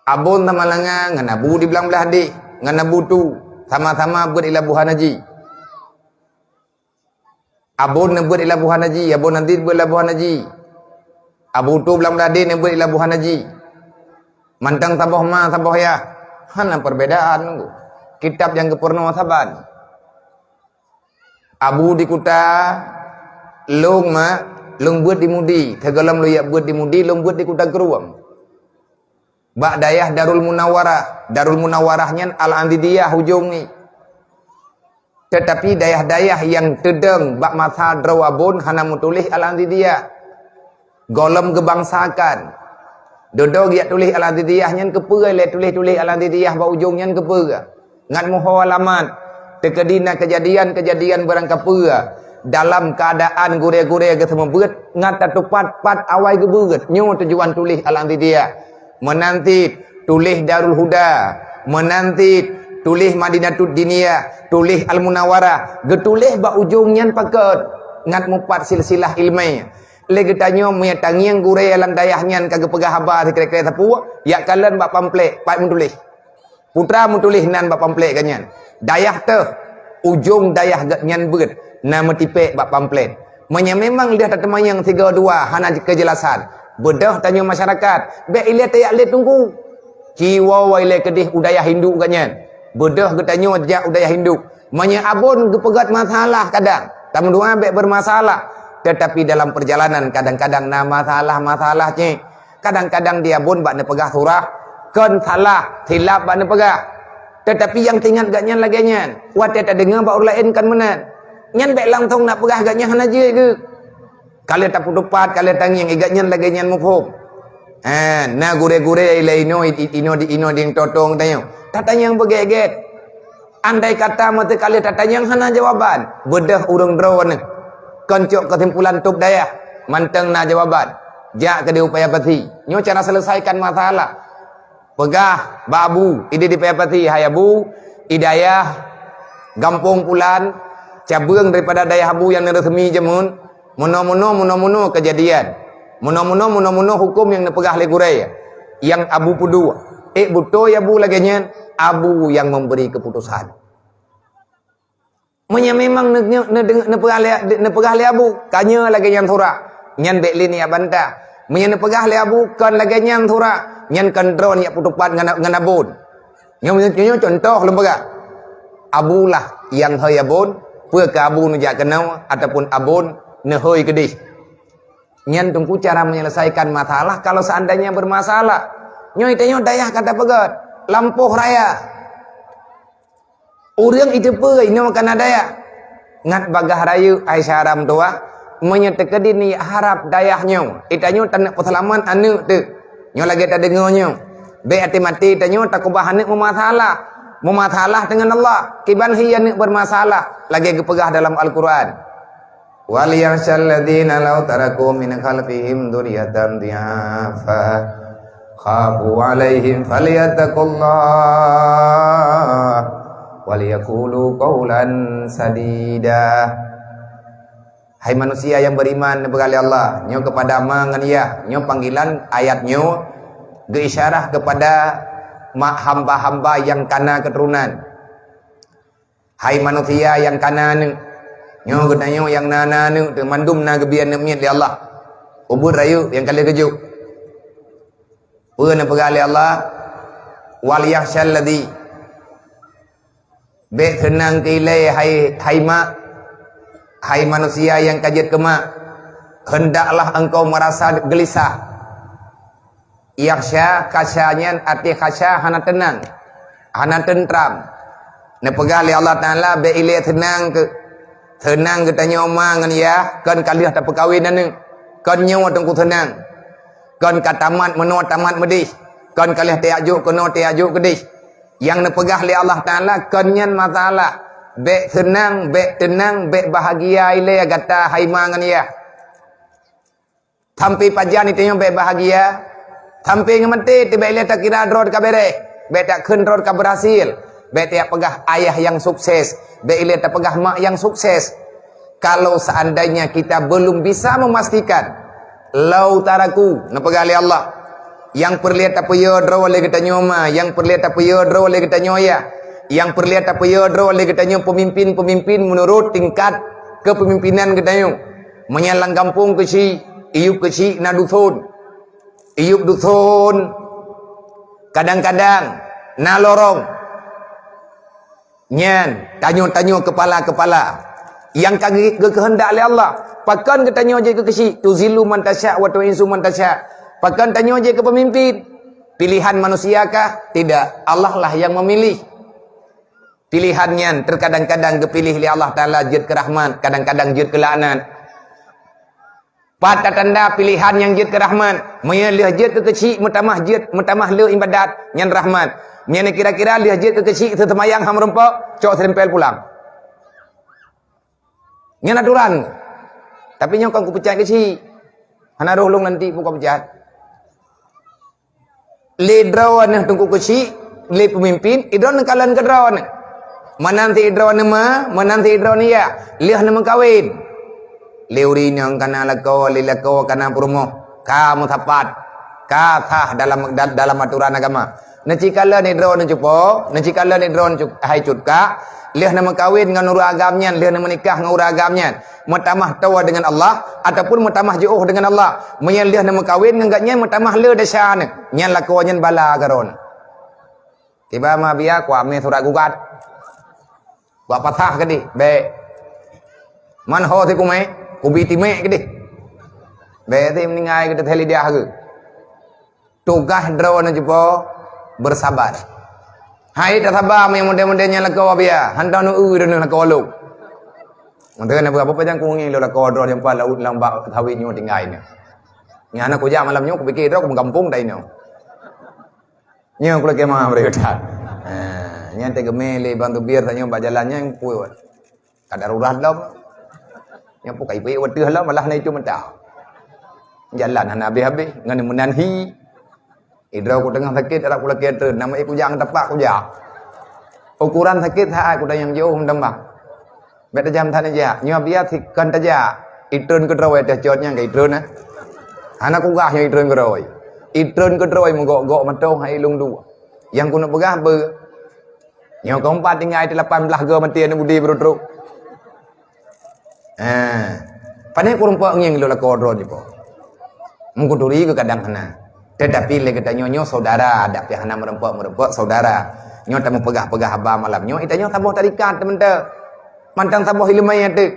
Abon Samalanga ngon Abu di Blang Blahdeh, ngon Abu Tu, sama-sama beuet i Labuhan Haji. Abon neubeuet i Labuhan Haji, Abon Aziz beuet Labuhan Haji. Abu Tu Blang Blahdeh neubeuet i Labuhan Haji. Mantong saboh ma, saboh yah. Hana perbedaan. Kitab nyang geupeurunoe saban. Abu di Kuta, lôn ma, lôn beuet di Mudi. Sigohlom lôn jak beuet di Mudi, lôn beuet di Kuta Krueng. Bak dayah Darul Munawarah. Darul Munawarah nyan Al-Aziziyah ujong ni. Teutapi dayah-dayah nyang teudong bak masa droe Abon hana meutuléh Al-Aziziyah. Gohlom geubangsakan. Dudoe geujak tuléh Al-Aziziyah nyan keupeue lé tuléh-tuléh Al-Aziziyah bak ujong nyan keupeue. Ngat muho alamat. Teukeudi na keujadian-keujadian beurangkapeue. Dalam keuadaan gurée-gurée geuseumeubeuet, ngat tatupat pat awai geubeuet. Nyoe tujuan tuléh Al-Aziziyah. Meunan cit tuléh Darul Huda, meunan cit tuléh Madinatud Diniyah, tuléh Al-Munawarah, geutuléh bak ujong nyan pakon ngat mupat silsilah iéleumé. Lé geutanyoe meunyo tangieng gurée lam dayah nyan ka geupeugah haba sikrék-krék sapeue, yak kalon bak pamflet, pat meutuléh. Putra meutuléh nan bak pamflet geuh nyan. Dayah teuh, ujong dayah geuh nyan beuet na meutipék bak pamflet. Meunyo memang lheueh tateumanyong sigoe dua hana keujelasan, beudôh tanyoe masyarakat, bèk ilée teuyak lé teungku. Ci woe ilée keudeh u dayah induk geuh nyan. Beudôh geutanyoe jak u dayah induk. Meunyo Abon geupeugét masalah kadang, tameudoá bèk beurmasalah, teutapi dalam peurjalanan kadang-kadang na masalah-masalah cit. Kadang-kadang di Abon bak neupeugah surah, kon salah, silap bak neupeugah. Teutapi nyang teuingat geuh nyan lagée nyan, watée tadeungoe bak ureuëng laén kon meunan. Nyan bèk langsong na peugah geuh nyan hana jeuet geuh. Ka lheueh tapeutupat, ka lheueh tangieng, i geuh nyan lagée nyan muphom. Ha, na gurée-gurée ilée inoe, i-, inoe di, inoe di totong tanyoe. Tatanyong beugét-gét. Andai kata meuteukaleuh tatanyong hana jawaban, beudôh ureuëng droeneuh. Kon cok keusimpulan tôb dayah, mantong na jawaban. Jak keudeh u Paya Pasi. Nyoe cara selesaikan masalah. Peugah bak Abu, ideh di Paya Pasi, "Hai Abu, i dayah gampông pulan, cabeueng daripada dayah Abu nyang neureusemi jameun, meunoe-meunoe, meunoe-meunoe keujadian. Meunoe-meunoe, meunoe-meunoe huköm nyang neupeugah lé gurée." Nyang Abu peuduek. Ék beutôi Abu lagée nyan, Abu nyang memberi keputusan. Meunyo memang ne-, ne-, ne-, neupeugah lé, neupeugah lé Abu, ka nyoe lagée nyan surah, nyan bèk lé neujak bantah. Meunyoe neupeugah lé abu, "Kon lagée nyan surak," nyan kon droe nyang peutupat ngon, ngon abon. Nyoe, nyoe, nyoe contoh lôn peugah. Abu lah nyang hôi abon, peue keu abu neujak keunoe ataupun abon neuhôi keudeh. Nyan teungku cara menyelesaikan masalah kalau seandainya bermasalah. Nyoe tanyoe dayah ka tapeugét, lampôh raya. Ureuëng iteupeue inoe kana dayah. Ngat bagaih rayeuk hai syedara meutuwah, meunyoe teukeudi niyat harab dayah nyoe, itanyoe taneuk peuseulamat aneuëk teuh. Nyoe lagée tadeungoe nyoe. Bék até maté tanyoe takeubah aneuëk meumasalah. Meumasalah deungon Allah. Kiban hi aneuëk bermasalah, lagée geupeugah dalam Al-Qur'an. "Wal yakhshal ladzina law taraku min khalfihim dzurriyyatan dhi'afa khafu 'alaihim falyattaqullah wal yaqulu qaulan sadida." Hai manusia nyang beriman, neupeugah lé Allah, nyoe keupada ma ngon yah, nyoe panggilan ayat nyoe geuisyarah keupada ma-, hamba-hamba nyang kana keuturonan. Hai manusia nyang kana aneuëk, nyoe geutanyoe nyang na, na aneuëk teuh mandum na geubri aneuëk miet lé Allah. Ubeuet rayeuk nyang ka lheueh geujok. Peue neupeugah lé Allah? "Wal yakhshal ladzi." Bék seunang keu ilée hai, hai mak, hai manusia nyang ka jeuet keu mak. Hendaklah engkau merasa gelisah. Yakhsha, khasya nyan até khasya hana teunang, hana teuntram. Neupeugah lé Allah Taala bék ilée seunang keu, seunang geutanyoe ma ngon yah, kon ka lheueh tapeukawen aneuëk. Kon nyoe teungku seunang. Kon ka tamat meunoe tamat meudeh. Kon ka lheueh tajak jok keunoe tajak jok keudeh. Nyang neupeugah lé Allah Taala kon nyan masalah. Bék seunang, bék teunang, bék bahagia ilée gata hai ma ngon yah. Sampai pajan itanyoe bék bahagia? Sampai ngon maté teuh bék ilée takira droe ka béréh, bék takheun droe ka berhasil, bék tapeugah ayah nyang sukses, bék ilée tapeugah mak nyang sukses. Kalau seandainya kita belum bisa memastikan, lau taraku, neupeugah lé Allah, nyang peureulée tapeuyö droe lé geutanyoe ma, nyang peureulée tapeuyö droe lé geutanyoe yah, nyang peureulée tapeuyö droe lé geutanyoe peumimpén-peumimpén meunurot tingkat kepemimpinan geutanyoe. Meunyan lam gampông keuchik, iyup keuchik na duson. Iyup duson kadang-kadang na lorong. Nyan, tanyoe-tanyoe keupala-keupala nyang ka geu-, geukeuheundak lé Allah. Pakon geutanyoe jeuet keu keuchik, tuzillu man tasya wa tu'izzu man tasya. Pakon tanyoe jeuet keu peumimpén? Pilihan manusia kah? Tidak. Allah lah yang memilih. Pilihan nyan teukadang-kadang geupiléh lé Allah Taala jeuet keu rahmat, kadang-kadang jeuet keu laknat. Pat tatanda pilihan nyang jeuet keu rahmat? Meunyoe lheueh jeuet keu keuchik meutamah jeuet, meutamah le iébadat, nyan rahmat. Meunyoe kira-kira lheueh jeuet keu keuchik seuseumayang han meurumpok, cok seulempel pulang. Nyan aturan. Tapi nyoe kon kupeucat keuchik. Hana roh lôn nanti pukon peucat. Lé droeneuh teungku keuchik, lé peumimpén, idroeneuh kalon keu droeneuh. Meunan si idroeneuh ma, meunan si idroeneuh yah, lheueh neumeukawen. Lé ureueng inong kana lakoe, lé lakoe kana peurumoh, ka meusapat, ka sah dalam, da-, dalam aturan agama. Neucikalon idroeneuh cupo, neucikalon idroeneuh cu-, hai cut kak, lheueh neumeukawen ngon ureueng agam nyan, lheueh neumeunikah ngon ureueng agam nyan. Meutamah toe deungon Allah ataupun meutamah jiôh deungon Allah. Meunyoe lheueh neumeukawen ngon gobnyan meutamah le desya nyan, nyan lakoe nyan bala keu droeneuh. Tiba ma biya kuamé surat gugat. Kuat pasah keudeh, bék. Man ho sikumé, kubi timek keudeh. Bék si meuninggai keudeh thai lidah geuh. Tugaih droeneuh cupo beursabar. Hai tasaba meunyoe model-model nyan lakoe biya, hantom neueu droeneuh lakoe lôn. Meuteun na beurapa pajan kungieng lôn lakoe droeneuh nyang pat laôt lam bak sawét nyoe tinggai nyoe. Nyan na kujak malam nyoe kupike droe kumeugampông tai nyoe. Nyoe kulakée ma beureukat. Ha, nyan teugeumé lé bang teubier tanyoe bak jalan nyan peue. Ka darurat lom. Nyang peukai peuék wateuh lom, malah na itu meuta. Jalan hana habéh-habéh, ngon meunan hi. Idroe ku teungoh sakét, rab ku lakée treun, nama ék kujak ngon tapak kujak. Ukuran sakét saát ku tanyong jiôh meutamah. Bék tajam that neujak, nyoe biasa kon tajak. Itreun keudroe teuh cot nyang ka itreun, eh. Hana kugah nyoe itreun keudroe. Itreun keudroe meugok-gok mantong hai lôn dua. Nyang keuneuk peugah beu. Nyoe keumpat tinggai di lapan blah go meuti aneuk budi beureutrok. Ha. Pane kureumpok ngieng lôn lakoe droe jipo. Meukuturi geuh kadang hana. Tetapi lé geutanyoe nyoe saudara, dak pih hana meurumpok-meurumpok saudara. Nyoe tameupeugah-peugah haba malam nyoe, geutanyoe saboh tarekat teumantong. Mantong saboh ileumèe teuk.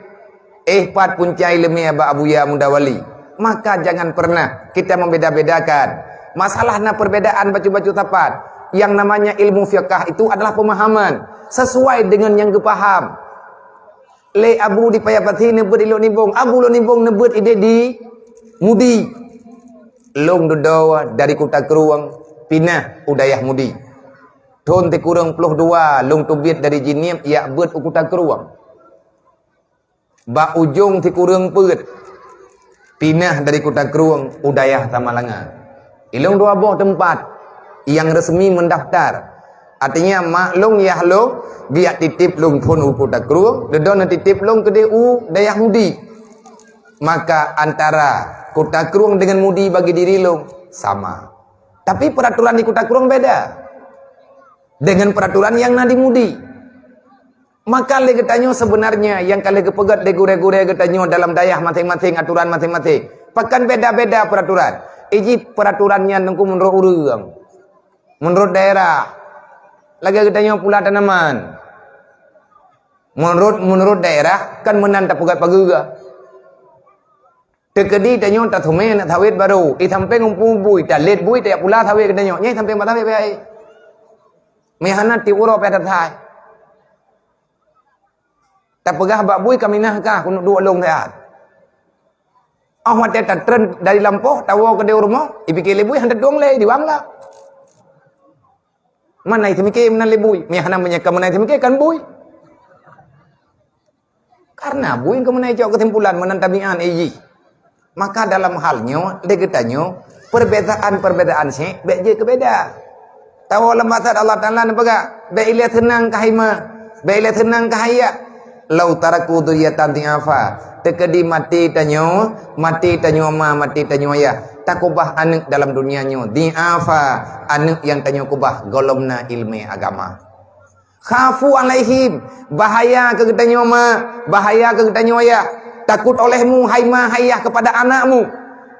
Eh, pat punca ileumèe bak Abuya Muda Wali. Maka jangan pernah kita membeda-bedakan. Masalah na perbedaan bacut-bacut sapat. Yang namanya ilmu fiqah itu adalah pemahaman sesuai dengan yang geupaham. Lé Abu di Paya Pati neubeuet i Lhokseumawe, Abu Lhokseumawe neubeuet idéh di Mudi. Lôn dudoe dari Kuta Krueng pinah u dayah Mudi. Thon sikureueng ploh dua lôn teubiet dari Jeunieb jak beuet u Kuta Krueng. Bak ujong sikureueng peuet pinah dari Kuta Krueng u dayah Samalanga. Ilôn dua boh teumpat nyang resmi meundaftar. Artinya, mak lôn, yah lôn geujak titip lôn phon u Kuta Krueng, dudoe neutitip lôn keudéh u dayah Mudi. Maka antara Kuta Krueng dengan Mudi bagi diri lôn sama. Tapi peraturan di Kuta Krueng beda dengan peraturan yang na di Mudi. Maka lé geutanyoe sebenarnya nyang ka lheueh geupeugét lé gurée-gurée geutanyoe dalam dayah maséng-maséng, aturan maséng-maséng. Pakon beda-beda peraturan. Iji peraturan nyan teungku meunurot ureuëng. Meunurot daerah. Lagée geutanyoe pula tanaman. Meunurot, meunurot daerah kan meunan tapeugét pageue. Teukeudi tanyoe tateumé aneuk sawét barô, i sampéng umpung bui, talét bui, tajak pula sawét geutanyoe. Nyang i sampéng bak sawét pih ai. Meuhana tiep uroe pih tatai. Tapeugah bak bui ka minah kah, keuneuk duek lôn siat. Óh watée tatreun dari lampôh, tawoe keudéh u rumoh, ipike lé bui hana teutueng lé, diwang lah. Mana i teumike meunan lé bui? Meuhana meunyoe ka meunan i teumike kan bui. Karena bui keumeunai cok keusimpulan meunan tabiat, eh, jih. Maka dalam hal nyoe, lé geutanyoe, perbedaan-perbedaan syek bék jeuet keu beda. Tawoe lam basa Allah Taala neupeugah, bék ilée seunang keu hai ma, bék ilée seunang keu hai yah. "Lau taraku dzurriyyatan dhi'afa." Teukeudi maté tanyoe, maté tanyoe ma, maté tanyoe yah, takubah aneuk dalam dunia nyoe, dhi'afa, aneuk nyang tanyoe kubah gohlom na ileumé agama. Khafu alaihim, bahaya keu geutanyoe ma, bahaya keu geutanyoe yah. Takut olehmu, hai ma, hai yah, kepada anakmu.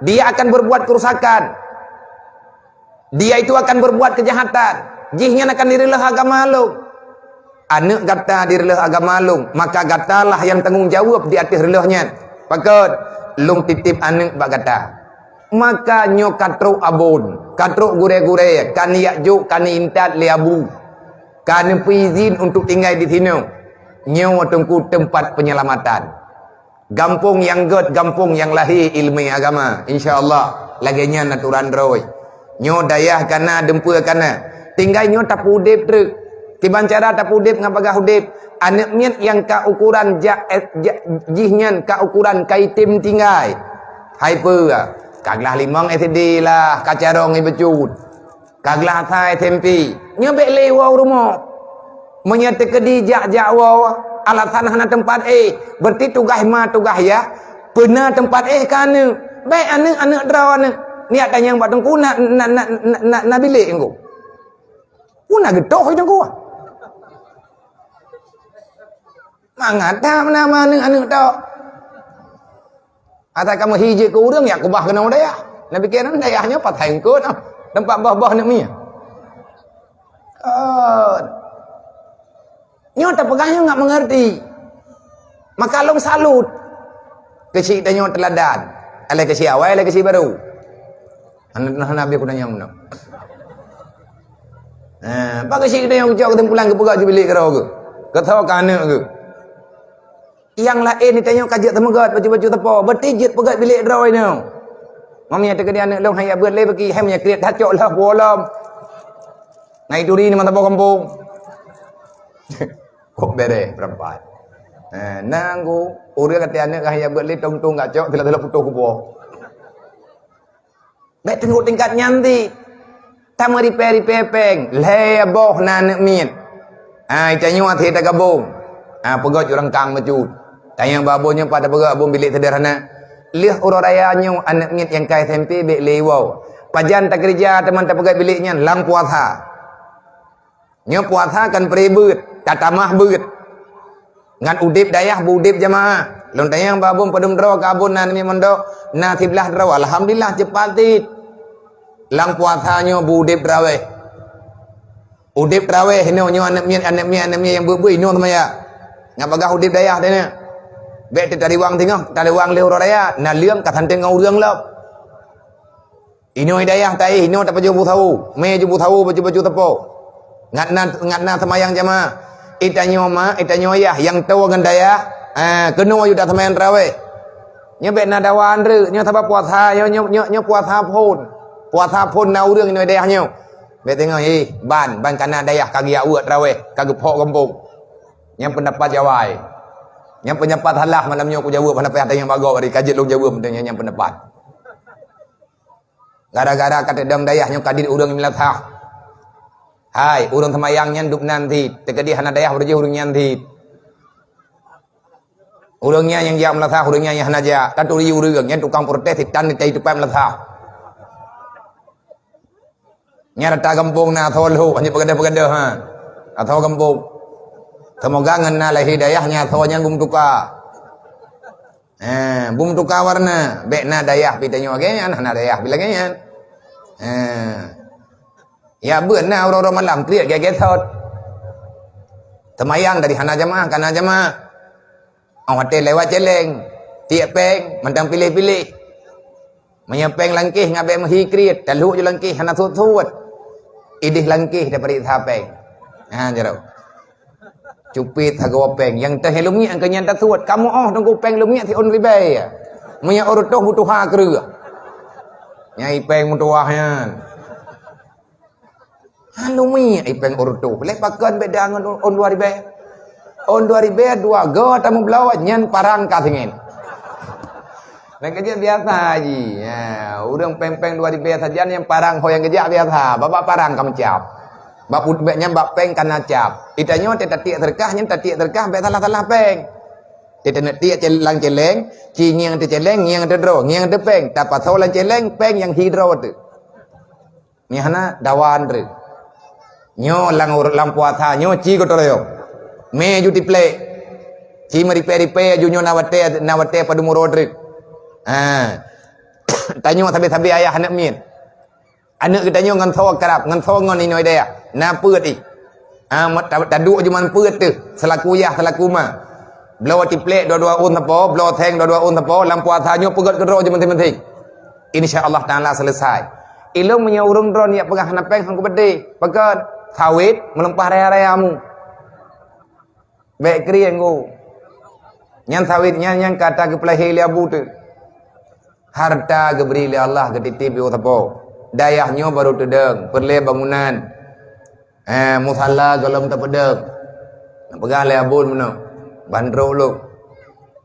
Dia akan berbuat kerusakan. Dia itu akan berbuat kejahatan. Jih nyan akan direuleuh agama lôn. Aneuk gata direuleuh agama lôn, maka gatalah nyang tanggong jaweueb di ateueh reuleuh nyan. Pakon? Lôn titip aneuk bak gata. Maka nyoe ka trok abon, ka trok gurée-gurée, ka neujak jok, ka neuintat lé abu. Ka neupeuizin untuk tinggai di sinoe. Nyoe teungku teumpat peunyelamatan. Gampông nyang gét, gampông nyang lahé ileumé agama. Insya Allah, lagée nyan aturan droe. Nyoe dayah kana, dumpeue kana. Tinggai nyoe tapeuudeb treuk. Kiban cara tapeuudeb ngon bagaih udeb. Aneuk miet nyang ka ukuran jak, eh, jak, jih nyan ka ukuran ka item tinggai. Hai peue, ka glah limong S D lah, ka carông ié beucut. Ka glah sa S M P, nyoe bék lé woe u rumoh. Meunyoe teukeudi jak-jak woe, alasan hana teumpat éh, beureuti tugaih ma tugaih yah, peuna teumpat éh keu aneuk. Bék aneuk, aneuk droe aneuk. Niat tanyong bak teungku na, na, na, na, na, na bilék teungku. Peue na geutoh teungku? Mangat that meunan aneuk-aneuk tok. Asai kamoe hi jeuet keu ureuëng, jak kubah keunoe dayah. Neupike nan dayah nyoe patai eungkôt, ah, teumpat boh-boh aneuk miet. Kon. Nyoe tapeugah nyoe ngat meungerti. Maka lôn salut. Keuchik tanyoe teuladan. Alah keuchik awai, alah keuchik barô. Hana, hana habéh kuda nyang meunan. Eh, bak keuchik tanyoe geucok keusimpulan geupeugah sibilék keudroe geuh. Keuthoe keu aneuk geuh. Nyang laén tanyoe ka jeuet teumeugöt bacut-bacut sapo, beureuti jeuet peugöt bilék droe nyoe. Meunyoe teukeudi aneuk lôn han jak beuet lé beuki, hai meunyoe kriet that cok lheueh puwoe lom. Ngai turi nyoe mantong bak gampông. Kok bèrèh peurempat. Eh, nanggu ureueng até aneuk han jak beuet lé tong-tong gak cok, teulat-teulat putôh kupoh. Bék teungoh tingkat nyan ti. Tameuripèe-ripèe péng, lhèe boh na aneuk miet. Ha, tanyoe até tagabong. Ha, peugöt jurang kang meucut. Tanyong bak abon nyoe pat tapeugöt abon bilék seudeurhana. Lheueh uroe raya nyoe aneuk miet nyang ka S M P bék lé iwoe. Pajan takeureuja teuma tapeugöt bilék nyan lam puasa. Nyoe puasa kan peuré beuet, tatamah beuet. Ngan udép dayah beu udép jamaah. Lôn tanyong bak Abon padum droe keu Abon na aneuk miet mondok, na siblaih droe. Alhamdulillah, cepat cit. Lam puasa nyoe beu udeb traweh. Udeb traweh inoe nyoe aneuk miet, aneuk miet, aneuk miet nyang beuet-beuet inoe seumayang. Ngat bagaih udeb dayah teuh nyoe. Bèk teutariwang singoh, tariwang lé uroe raya, na leueng ka santeng ngon ureueng lom. Inoe dayah taéh, inoe tapajoh bu sawo, mé ju bu sawo baju-baju teupô. Ngat na, ngat na seumayang jamaah. Itanyoe mak, itanyoe yah, nyang toe ngon dayah, ah, keunoe ju taseumayang traweh. Nyoe bèk na dawa andreuk, nyoe sabab puasa, nyoe, nyoe, nyoe, nyoe puasa phon. Puasa phon na ureueng inoe dayah nyoe. Bèk teungoh, eh, ban, ban kana dayah ka geujak weuek traweh, ka geuphok gampông. Nyan peundapat jawai. Nyan peundapat salah malam nyoe kujaweueb, hana payah tanyong bak gob, ari ka jeuet lôn jaweueb, nyan, nyan peundapat. Gara-gara ka teudong dayah nyoe ka dit ureueng meulasah. Hai, ureueng seumayang nyan dub nan cit, teukeudi hana dayah beureujoh ureueng nyan cit. Ureueng nyan nyang jak meulasah, ureueng nyan nyang hana jak. Taturi ureueng nyan tukang protes, sitan di tai teumpat meulasah. Nyan rata gampông na asoe lhok, hana peugadôh-peugadôh, ha. Asoe gampông. Seumoga ngon na lahé dayah nyan asoe nyan beumetuka. Eh, beumetuka warna. Bèk na dayah pih tanyoe lagèe nyan, hana dayah pih lagèe nyan. Eh. Ya beuet na uroe-uroe malam kriet gèt-gèt sot. Seumayang dari hana jamaah, kana jamaah. Oh, watèe lewat cèlèng, tiek pèng, mantong piléh-piléh. Meunyoe pèng langkéh ngat bèk meuhi kriet, talhok ju langkéh hana suet-suet. Idéh langkéh tapareksa pèng. Ha, jaroe. Cupet sagoe pèng, nyang teuh leumiek keu nyan tasuet. Kamoe oh teungku pèng leumiek siôn ribèe. Meunyoe ôn reutôh beutuha kreueh. Nyang i pèng meutuwah nyan. Hana miek i pèng ôn reutôh. Lé pakon beda ngon ôn dua ribèe. Ôn dua ribèe dua go tameubloe nyan parang ka singieng. Nyang keujeuet biasa ji. Ya, ureueng pèng-pèng dua ribèe sajan nyang parang ho nyang geujak biasa. Babah parang ka meucab. Bak put-, bak nyan bak pèng ka na cap. Itanyoe teuh tatiek seudeukah nyan tatiek seudeukah bèk salah-salah pèng. Teuh taneuk tiek cel-, lam cèlèng, ci ngieng teuh cèlèng, ngieng teuh droe, ngieng teuh pèng. Tapasoe lam cèlèng, pèng nyang hi droe teuh. Nyan hana dawa andreuk. Nyoe lam ureueng lam puasa, nyoe ci gotong royong. Mé ju tiplek. Ci meuripèe-ripèe ju nyoe na watèe, na watèe padum uroe treuk. Ha. Tanyoe sabe-sabe ayah aneuk miet. Aneuk geutanyoe ngon soe karab, ngon soe ngon inoe dayah. Na peuet i. Ah, mat-, ta-, taduek juman peuet teuh, seulaku yah, seulaku ma. Bloe tiplek dua-dua ôn sapo, bloe seng dua-dua ôn sapo, lam puasa nyoe peugöt keudroe jih maséng-maséng. Insya Allah Taala selesai. Ilôn meunyoe ureueng droeneuh jak peugah hana péng hana kupeudeh. Pakon? Sawét meulumpah raya-raya mu. Bèk krieng ku. Nyan sawét nyan nyang ka ta geupeulahé lé abu teuh. Harta geubri lé Allah geutitip u sapo. Dayah nyoe barô teudong, peureulèe bangunan. Eh, musala gohlom tapeudong. Neupeugah lé abon meunoe, bandrok lôn.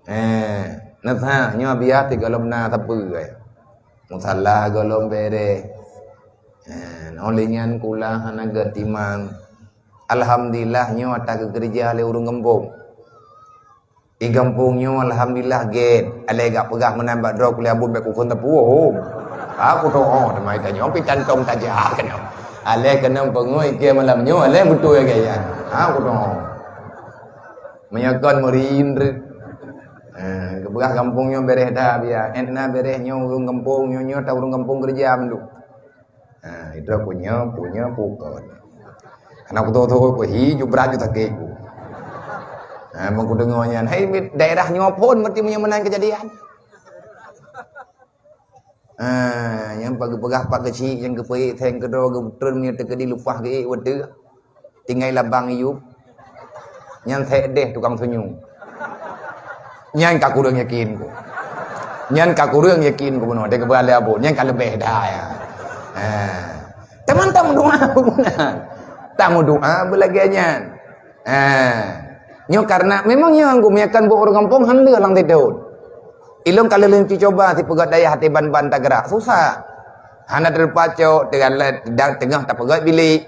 Eh, neusa nyoe biasa gohlom na sapeue, eh. Musala gohlom bèrèh. Eh, óh lheueh nyan kula hana geutimang. Alhamdulillah nyoe ata geukeureuja lé ureueng gampông. Di gampông nyoe alhamdulillah gèt. Aléh gak peugah meunan bak droe kulèe abon bèk kukheun teupeu. Aku toh, oh, teuma tanyoe pi tantong tajak keunoe. Aléh keunong peungui keu malam nyoe, aléh beutôi lagèe nyan. Aku toh. Meunyoe kon meurin reuh. Eh, geupeugah gampông nyoe bèrèh dah biya. Ét na bèrèh nyoe ureueng gampông nyoe, nyoe ta ureueng gampông keureuja mandum. Ha, itu punyo, punyo pukon. Aneuk kuto-kuto ku hi, ju brat ju sakét ku. Ha, meung kudeungo nyan, hai, daerah nyoe phôn meuti meunyo meunan keujadian. Ha, nyang pageupeugah pak keuchik nyang geupeuék seng keudroe geutreun meunyo teukeudi lupah geuék watèe. Tinggai labang iyup. Nyan sek deh tukang sunyueng. Nyan ka kureueng yakin ku. Nyan ka kureueng yakin ku bunoe. Dia keubalai abon. Nyan ka leubeh dah, ya. Ha. Teuma tameudoa bunoe. Tameudoa beulagèe nyan. Ha. Nyoe karena memang nyoe anggum yakan buet ureueng gampông han lheueh lam sidon. Ilôn ka lheueh cucoba sipeugöt dayah até ban-ban tagerak. Susah. Hana teupat cok, teungoh tapeugöt bilék.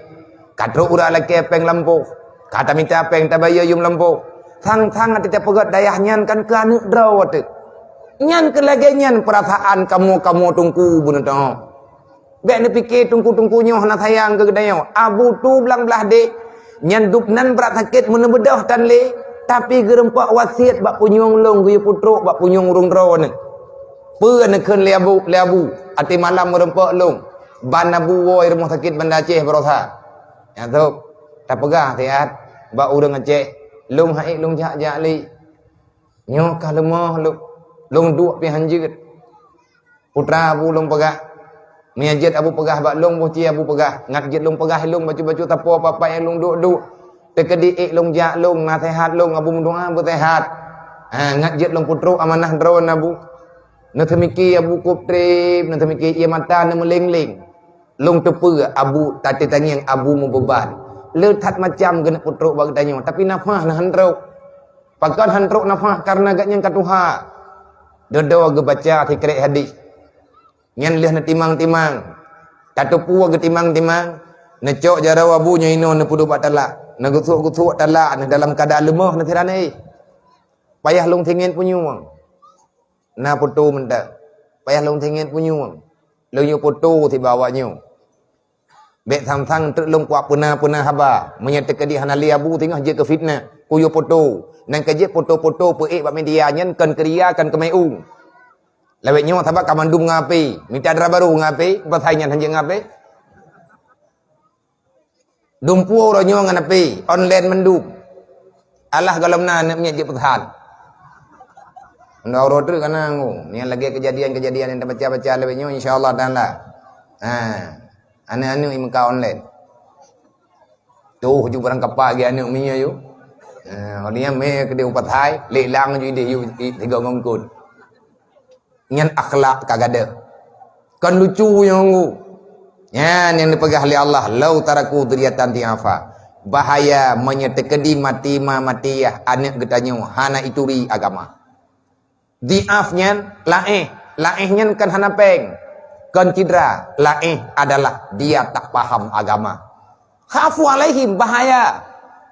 Ka trok uroe lakèe péng lampôh, ka tamita péng tabayeue yum lampôh. Sang-sang até tapeugöt dayah nyan kan keu aneuk droe teuh. Nyan keuh lagèe nyan peurasaan kamoe-kamoe teungku bunoe teuh. Bèk neupiké teungku-teungku nyoe hana sayang keu geutanyoe. Abu tu blang blah deh, nyan dub nan brat sakét meuneubeudôh tan lé, Tapi geureumpok wasiet bak punyueng lôn geuyue peutrok bak punyueng ureuëng droeneuh. Peue neukheun lé abu, lé abu, até malam meureumpok lôn ban abu woe rumoh sakét Banda Aceh baroesa. Nyan tôb, tapeugah siat bak ureuëng Aceh, lôn han ék lôn jak-jak lé. Nyoe ka leumoh lôn, lôn duek pih han jeuet. Putra abu lôn peugah. Meunyo jeuet abu peugah bak lôn, boh ci abu peugah. Ngat jeuet lôn peugah lôn bacut-bacut sapo papai nyang lôn duek-duek. Teukeudi ék lôn jak lôn, naseuhat lôn, abu meudoá beuseuhat. Ha, ngat jeuet lôn peutrok amanah droeneuh abu. Neuteumiki abu kôb treb, neuteumiki ié mata neumeuléng-léng. Lôn teupeue abu tateutangieng abu meubeuban. Le that macam geuneuk peutrok bak geutanyoe, tapi nafah na han trok. Pakon han trok nafah? Kareuna gobnyan ka tuha. Dudoe geubaca sikrek hadis. Nyan lheueh neutimang-timang. Tateupeue geutimang-timang, neucok jaroe abu nyoe inoe neupeuduek bak talak. Neugeusuek-geusuek talak neuh dalam keuadaan leumoh neuh siran éh. Payah lôn singiet punyueng. Na peutu mantong. Payah lôn singiet punyueng. Lôn yue peutu siba awaknyoe. Bék sang-sang treuk lôn kuak peuna-peuna haba. Meunyoe teukeudi hana lé abu singoh jeuet keu fitnah, kuyue peutu. Nyan ka jeuet peutu-peutu peuék bak media nyan kon keu ria, kon keu meu'ueng. Lawét nyoe sabab ka mandum ngon api. Mita dara barô ngon api, pasai nyan han jeuet ngon api. Dumpeue uroe nyoe ngon api, online mandum. Alah gohlom na aneuk miet jeuet peusahan. Ndak uroe treuk kana ngô. Nyang lagée keujadian-keujadian nyang tabaca-baca lawét nyoe, insya Allah taala. Ha. Aneuk-aneuk i meuka online. Tuh ju barang kapak lagée aneuk miet yue. Ha, orang yang meh keudeh upat hai, lek lang ju ideh yue i tiga ngongkot. Nyan akhlak ka gadeuh. Kon lucu nyang ngô. Nyan nyang dipeugah lé Allah, "Lau taraku dzurriatan dhi'afa." Bahaya meunyoe teukeudi mati ma mati yah aneuk geutanyoe hana ituri agama. Dhi'af nyan laéh, laéh nyan kan hana péng. Kon cidra, laéh adalah dia tak paham agama. Khafu alaihim, bahaya.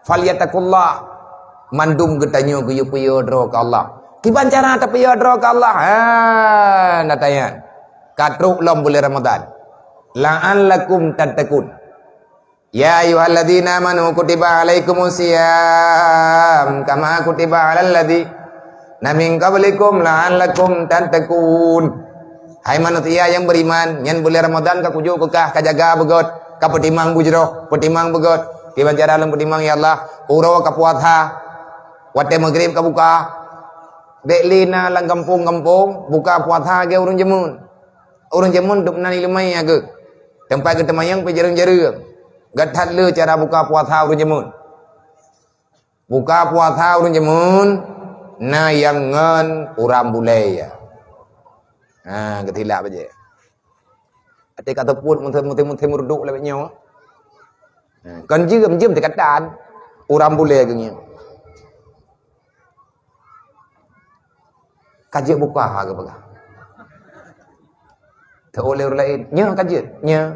Falyattaqullah. Mandum geutanyoe geuyue peuyo droe keu Allah. Kiban cara tapeuyo droe keu Allah? Ha, na tanya. Ka trok lom buleuen Ramadan. La'allakum tattaqun. Ya ayyuhalladzina amanu kutiba alaikumus siyam kama kutiba alal ladzina min qablikum la'allakum tattaqun. Hai manusia nyang beriman, nyan buleuen Ramadan ka kujok keukah, ka jaga beugöt, ka peutimang bujroh, peutimang beugöt. Kiban cara lôn peutimang, ya Allah, uroe ka puasa, watée maghrib ka buka. Bék lé na lam gampông-gampông buka puasa lagée ureuëng jameun. Ureuëng jameun dum na ileumé ageuh. Teumpat geuteumanyong pih jareueng-jareueng. Gét that le cara buka puasa ureuëng jameun. Buka puasa ureuëng jameun na nyang ngon uram bulée ya. Ha, geutilak bajée. Até ka teupot musim-musim meureudok lawét nyoe. Ha, kon jeuem, jeuem tikatan. Uram bulée geuh nyoe. Ka jeuet buka ha geupeugah. Teu oleh ureuëng laén, "Nyoe ka jeuet, nyoe."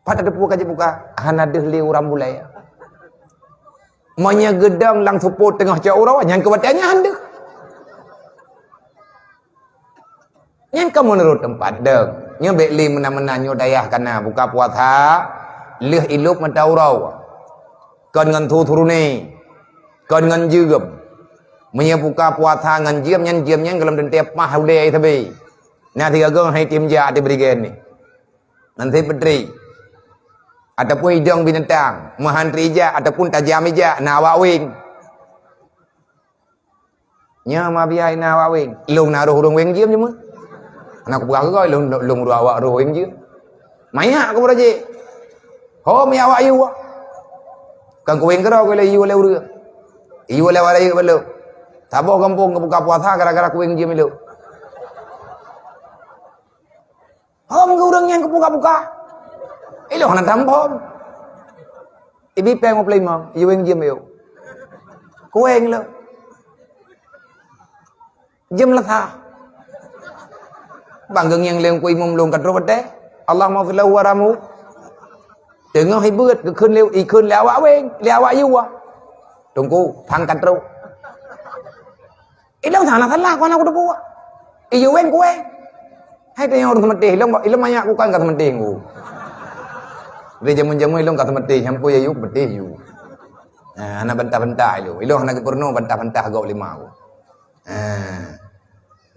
Pat tateupeue ka jeuet buka, hana deuh lé uram bulée. Meunyoe geudong lam seupôt teungoh cok uroe, nyan keu watée nyan han deuh. Nyan ka meunurot teumpat dong. Nyoe bék lé meunan-meunan nyoe dayah kana buka puasa lheueh ilop mata uroe. Kon ngon thu turune. Kon ngon jeuem. Meunyoe buka puasa ngon jeuem nyan, jeuem nyan gohlom teuntée paih ulée sabe. Na sigoe hai tim jak di berigen ni. Ngon si peutri. Ataupun idong binatang, meuhan tri jak ataupun tajam ijak na awak weng. Nyoe ma biaya na awak weng. Lôn na roh ureuëng weng jeuem cuma. Hana kupeugah keu goe lôn, lôn roh awak roh weng jeuem. Mayak keu beurajek. Ho mi awak yue. Kan kuweng keudroe keu lé yue lé ureuëng. Yue lé awak rayeuk balok. Saboh gampông geubuka puasa gara-gara kuweng jeuem ilok. Hom keu ureuëng nyang geubuka-buka. Ilok hana tam hom. Ibi péng lima puluh lima, yue weng jeuem ilok. Kuweng ilok. Jeuem leusa. Bang geungieng lé Teungku Imum lôn ka trok watée. Allahumma ghfir lahu warhamhu. Teungoh ibeuet geukheun lé, ikheun lé awak weng, lé awak yue. Teungku, phang ka trok. Ilong salah-salah keu hana kuteupeue. Iyue weng kuweng. Hai tanyong ureuëng seumeuteh, ilong, ilong manyak kukon ka seumeuteh ku. Di jameun-jameun ilong ka seumeuteh, nyampoi ayu, seumeuteh ayu. Ha, hana bantah-bantah ilong. Ilong hana geupeurunoe bantah-bantah gob lima ku. Ha.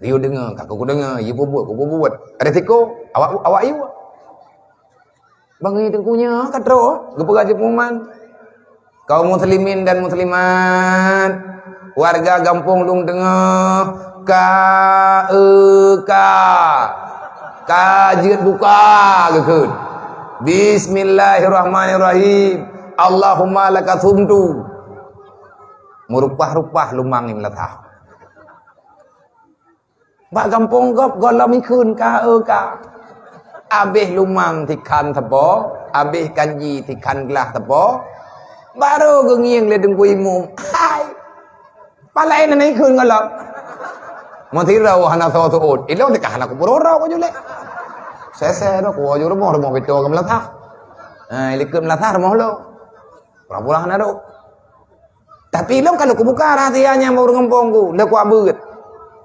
Yue deungoe, ka ku deungoe, yue peubuet, ku peubuet. Risiko, awak, awak yue. Bangai teungku nyoe ka troh, geupeugah jeuet pengumuman. Kaum muslimin dan muslimat, warga gampông Lueng Teungoh, ka, e, ka. Ka jeuet buka geukheun. Bismillahirrahmanirrahim. Allahumma laka sumtu. Meurupah-rupah lumang nyang meulathah. Bak gampông gob gohlom ikheun ka, e, ka. Abéh lumang tikhan sapo, abéh kanji tikhan glah sapo, barô geungieng lé Teungku Imum. Hai! Palaén na ikheun gohlom. Meusidroe hana soe seuôt. Ilong teuka hana kupeuroro ku julek. Sese do ku aju rumoh, rumoh pito ka meulathah. Ha, likot meulathah rumoh lo. Pura-pura hana do. Tapi lôn ka lôn kubuka rahsia nyan bak ureuëng gampông ku, lé ku abeuet.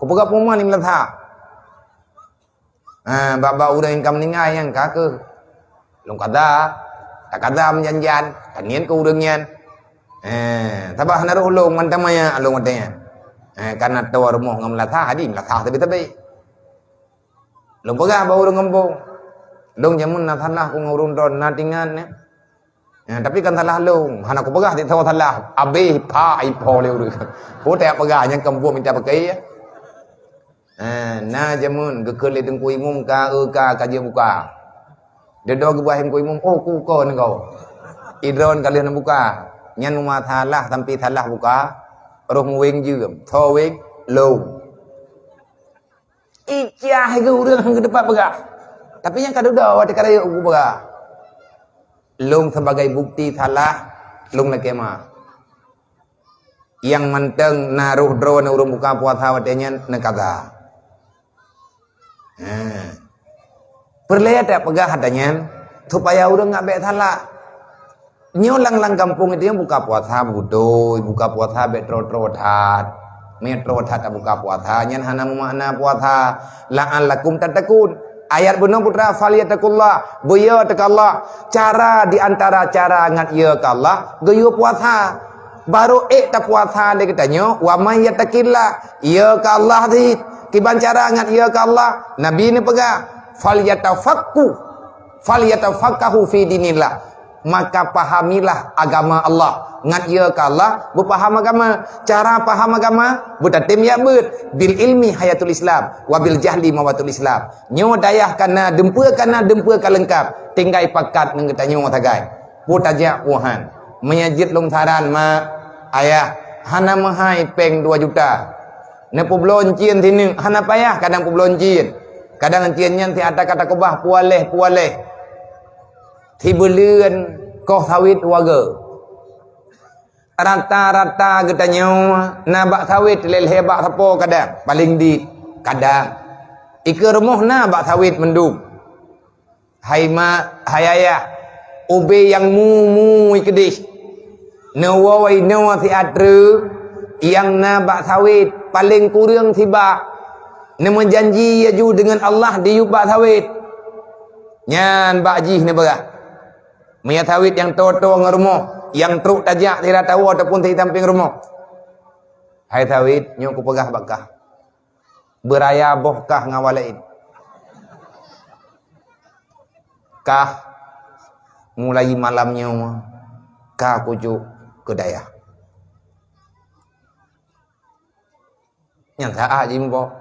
Kupeugah pengumuman di meulathah. Ha, bak-bak ureuëng nyang ka meuninggai nyang ka keuh. Lôn kada, takaza meujanjian, taniet keu ureuëng nyan. Ha, sabab hana roh lôn mantong maya lôn watée nyan. Ha, kana toh rumoh ngon meulathah, jadi meulathah sabe-sabe. Lôn peugah bak ureuëng gampông. Lôn jameun na salah ku ngon ureuëng droe na tingan nyan. Ya, tapi kan salah lôn, hana kupeugah teutoe salah, abéh pha ipo lé ureuëng. Peue tapeugah nyang keumpung minta pakai ya. Eh, na jameun geukheun lé Teungku Imum ka, e, ka, ka jeuet buka. Deudok geubuah Teungku Imum, oh, ku ko nengko. Idron ka lheueh neubuka. Nyan meumasalah sampai salah buka, roh muweng jeuem, tho weng lôn. Icah geu ureuëng han geuteupah peugah. Tapi nyang ka dudoe watée ka rayeuk geupeugah. Lôn sebagai bukti salah, lôn lakée ma. Nyang mantong na roh droe ureuëng buka puasa watée nyan neukaza. Ha. Peureulée tapeugah ata nyan supaya ureuëng nggak bék salah. Nyoe lam-lam gampông itu nyang buka puasa beutôi, buka puasa bék troe-troe that. Meunyoe troe that tabuka puasa, nyan hana meumakna puasa. La'allakum tattaqun. Ayat bunoe putra, "Falyattaqullah." Beuyue teuka Allah. Cara di antara cara ngat yue keu Allah, geuyue puasa. Barô ék tapuasa lé geutanyoe, "Wa may yattaqillah." Yue keu Allah cit. Kiban cara ngat yue keu Allah? Nabi neupeugah, "Falyatafaqahu, falyatafaqahu fi dinillah." Maka pahamilah agama Allah. Ngat yue keu Allah, beupaham agama. Cara paham agama, beutatem jak beuet. Bil ilmi hayatul Islam, wa bil jahli mawatul Islam. Nyoe dayah ka na, dumpeue ka na, dumpeue ka leungkap. Tinggai pakat ngon geutanyoe sagai. Peue tajak peue han. Meunyo jeuet lôn saran, mak, ayah, hana meuhai péng dua juta. Neupeubloe cien sineuk, hana payah kadang peubloe cien. Kadang cien nyan siat ka takeubah pualéh-pualéh. Sibuleuen koh sawét dua goe. Rata-rata geutanyoe na bak sawét lhèe-lhèe bak sapo kadang, paleng dit kadang. Ikeue rumoh na bak sawét mandum. Hai mak, hai ayah, ubé nyang mu-mu keudeh. Neuwoe inoe siat treuk nyang na bak sawét, paleng kureueng sibak. Neumeujanji laju deungon Allah diyueb bak sawét. Nyan bak jih neupeugah. Meunyo sawét nyang toe-toe ngon rumoh, nyang trok tajak sira tawoe ataupun sisampéng rumoh. Hai sawét, nyoe kupeugah bak kah. Beuraya boh kah ngon awak laén. Kah mulai malam nyoe ka kujok keu dayah. Nyang saát jih muboh.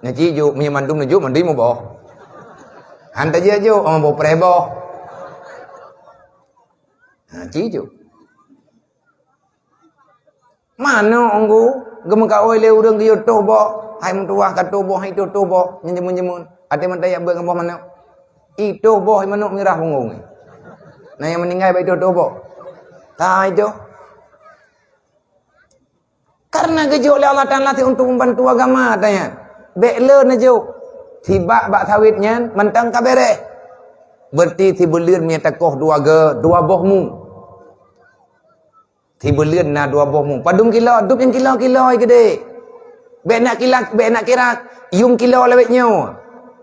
Neuci jok, meunyo mandum neujok, mandum muboh. Han tajak jok, oh, boh preh boh. Ha, ci jok. Manok onggu geumeukaôi lé ureuëng geuyue toh boh, hai meutuwah ka toh boh, hai toh toh boh, nyeun jeumuen-jeumuen. Até mantong jak beuet ngon boh manok. Itoh boh manok mirah punggong. Na nyang meuninggai bak itoh-toh boh. Ka itoh. Karena geujok lé Allah Taala untuk membantu agama, tanya. Bék le neujok. Sibak bak sawét nyan mantong ka bereh. Berarti sibuleuen meunyo takoh dua ge, dua boh mu. Sibuleuen na dua boh mu. Padum kilo, dub nyang kilo-kilo ai keudeh. Bék nak kila, bék nak kira yum kilo lawét nyoe.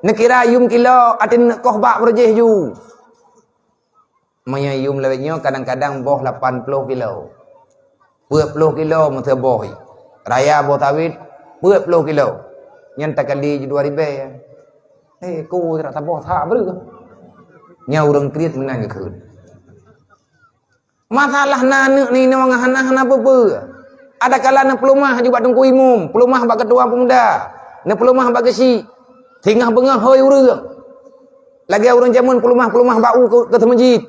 Neukira yum kilo até neukoh bak beurujéh ju. Meunyo yum lawét nyoe kadang-kadang boh lapan ploh kilo. Peuet ploh kilo meusaboh. Raya boh sawét, peuet ploh kilo. Nyan takali ju dua ribèe. Eh, ku tak saboh that breuh. Nyan ureueng kriet meunan geukheun. Masalah na aneuk ni nyoe hana, hana peue-peue. Ada kala neupeuleumah aju bak teungku imum, peuleumah bak keutua peumuda, neupeuleumah bak geusyik. Singoh beungoh hôi ureueng. Lagèe ureueng jameun peuleumah-peuleumah bak u keu, keu seumeujid.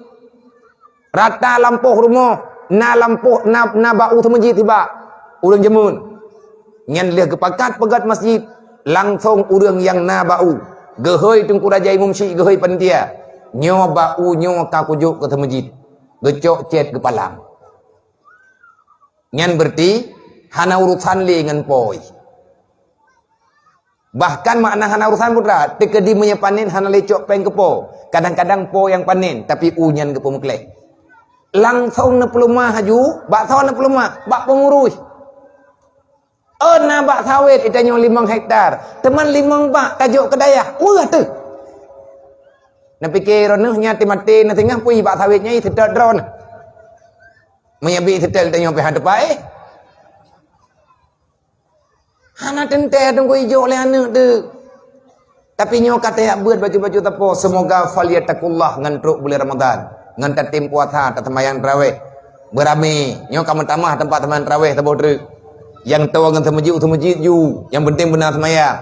Rata lampôh rumoh, na lampôh, na, na bak u seumeujid sibak. Ureueng jameun. Nyan lheueh geupakat peugöt masjid, langsong ureueng nyang na bak u, geuhôi teungku raja imum syik, geuhôi panitia. Nyoe bak u nyoe ka kujok keu seumeujid. Geucok cét geupalang. Nyan beureuti hana urosan lé ngon po. Bahkan makna hana urosan putra, teukeudi meunyoe panen hana lé cok péng keu po. Kadang-kadang po nyang panen, tapi u nyan geupeumeukleh. Langsong neupeuleumah aju, bak soe neupeuleumah? Bak peungurus. Oh, na bak sawét geutanyoe limong hektar, teuma limong bak tajok keu dayah. Weueh teuh. Neupike droeneuh nyan timaté neusingoh pui bak sawét nyan seutôt droeneuh. Meunyoe bi seutôt geutanyoe pih han teupaéh. Hana teuntèe teungku ijok lé aneuk teuh. Tapi nyoe ka tajak beuet bacut-bacut tapo, seumoga falyattaqullah ngon trok buleuen Ramadhan, ngon tatem puasa, taseumayang taraweh. Beuramé, nyoe ka meutamah teumpat seumayang taraweh saboh treuk. Nyang toe ngon seumeujid, seumeujid ju, nyang penting beuna seumayang.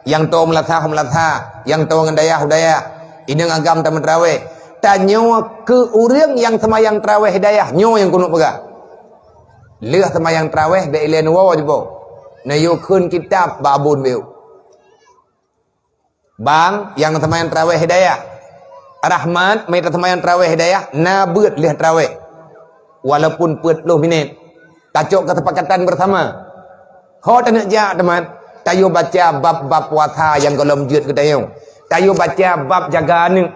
Nyang toe meulasah, meulasah, nyang toe ngon dayah, u dayah. Inong agam tameuteraweh. Tanyoe keu ureueng nyang seumayang taraweh dayah, nyoe nyang keuneuk peugah. Lheueh seumayang taraweh bèk ilèe neuwoe jiboh. Neuyue kheun kitab bak abon beu. Bang, nyang seumayang taraweh dayah. Rahmat, meuita seumayang taraweh dayah, na beuet lheueh taraweh. Walaupun peuet ploh minét. Tacok keusepakatan bersama. Ho taneuk jak, teuma, tayue baca bab-bab puasa nyang gohlom jeuet geutanyoe. Tayue baca bab jaga aneuk.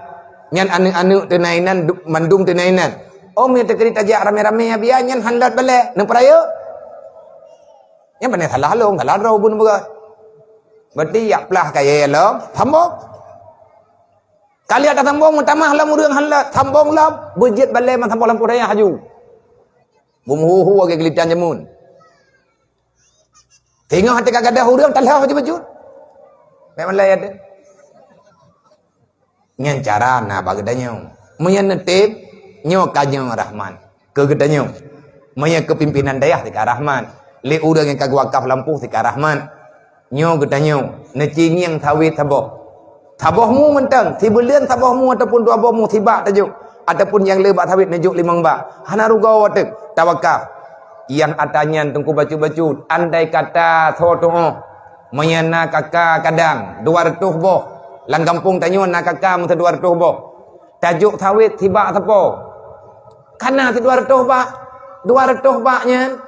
Nyan aneuk-aneuk teunainan, du-, mandum teunainan. Oh, meunyoe teukeudi tajak ramé-ramé, Abiya, nyan han lôt balèe, neupeurayeuk. Nyan pane salah lôn, salah droe bun beugah. Berarti yak plah kayèe lom, sambong. Kali ada sambong, meutamah lom ureueng han lôt, sambong lom, beujeuet balèe man sambong lampôh dayah aju. Beumeuhu-hu lagèe geulitan jameun. Teungoh até ka gadôh ureueng, talhah bacut-bacut. Bèk malèe até. Nyan cara na bak geutanyoe. Meunyoe neutép, nyoe ka nyoe rahmat keu geutanyoe. Meunyoe keu pimpinan dayah teuka rahmat, lé ureueng nyang ka geuwakaf lampôh teuka rahmat. Nyoe geutanyoe, neucingieng sawét saboh. Saboh mu mantong, sibuleuen saboh mu ataupun dua boh mu sibak tajok, ataupun nyang le bak sawét neujok limong bak. Hana rugoe teuk tawakaf. Nyang ata nyan teungku bacut-bacut, andai kata soe tuoh, meunyoe na K K kadang dua reutôh boh, lam gampông tanyoe na K K meuteue dua reutôh boh. Tajok sawét sibak sapo? Kana sidua reutôh bak, dua reutôh bak nyan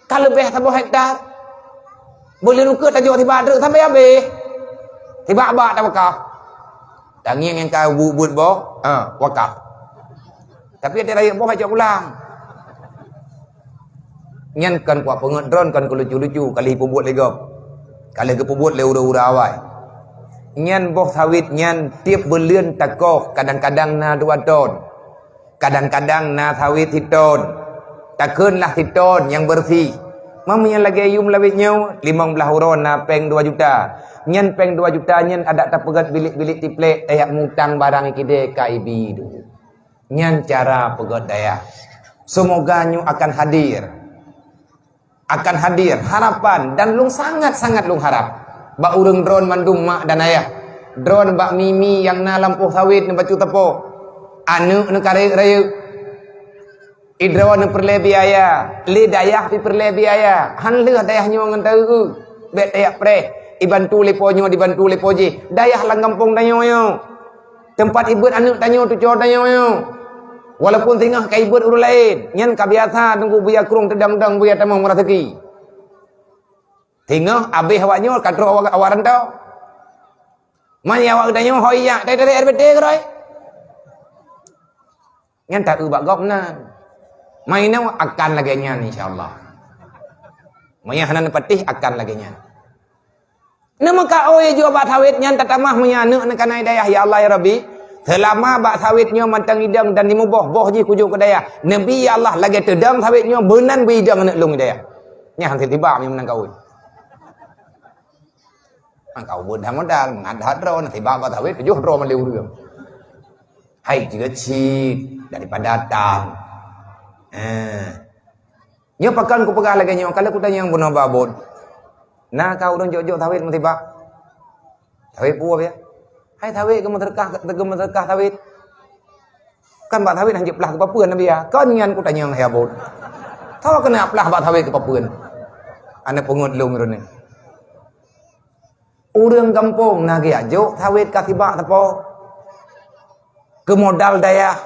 ka leubeh saboh hektar. Buleuen ukeue tajok sibak treuk sampai habéh. Sibak bak tawakaf. Tangieng nyang ka buet-buet boh, ha, wakaf. Tapi até rayeuk boh hajat pulang. Nyan kon kuat peungeut droen, kon keu lucu-lucu, ka lheueh peubuet lé gob. Ka lheueh geupeubuet lé ureueng-ureueng awai. Nyan boh sawét nyan tiep buleuen takoh, kadang-kadang na dua ton. Kadang-kadang na sawét siton. Takheun lah siton nyang beureusi. Meunyoe lagèe yum lawét nyoe, limong blaih uroe na péng dua juta. Nyan péng dua juta nyan adak tapeugöt bilék-bilék tiplek, tajak mutang barang kidée ka ibi dum. Nyan cara peugöt dayah. Seumoga nyoe akan hadir. Akan hadir harapan dan lôn sangat-sangat lôn harap bak ureueng droen mandum mak dan ayah. Droen bak mimi nyang na lam poh sawét neubacut teupok. Aneuk neukarek rayeuk. Idroe neupeureulée biaya, lé dayah pih peureulée biaya. Han lheueh dayah nyoe ngon taeu-eu. Bék tajak preh, ibantu lé po nyoe, dibantu lé po jih. Dayah lam gampông tanyoe nyoe. Teumpat ibeuet aneuk tanyoe, tucoe tanyoe nyoe. Walaupun singoh ka ibeuet ureueng laén, nyan ka biasa teungku buya krueng teudong-dong buya tamong meuraseuki. Singoh abéh awak nyoe ka trok awak, awak rantau. Man awak geutanyoe hôi yak, tai-tai R B T keudroe. Nyan taeu bak gobnyan. Meunyoe akan lagée nyan, insya Allah. Meunyoe hana neupatéh, akan lagée nyan. Neumeuka oi jua bak sawét nyan tatamah meunyoe aneuk neukanai dayah, ya Allah, ya Rabbi. Seulama bak sawét nyoe mantong idong dan lima boh, boh jih kujok keu dayah. Neubi, ya Allah, lagée teudong sawét nyoe, meunan beu idong aneuk lôn dayah. Nyan han tiba meunan kawen. Maka ubit dah modal, mangat that droe, na tiba bak sawét tujoh droe mandum ureuëng. Hai jeuet cit daripada tan. Eh. Nyoe pakon kupeugah lagée nyoe, kalau kutanyong bunoe babot. Na ka ureuëng jok-jok sawét meutibak? Sawét peue ya? Hai sawét geumeuteurkah, geumeuteurkah sawét. Kan bak sawét hanjeuet plah keu papeuen Nabi ya. Kon nyan kutanyong hai abot. Tho keuneuk plah bak sawét keu papeuen. Aneuk peungeut lôn droeneuh. Ureuëng gampông na geujak jok sawét ka sibak sapo. Keu modal dayah.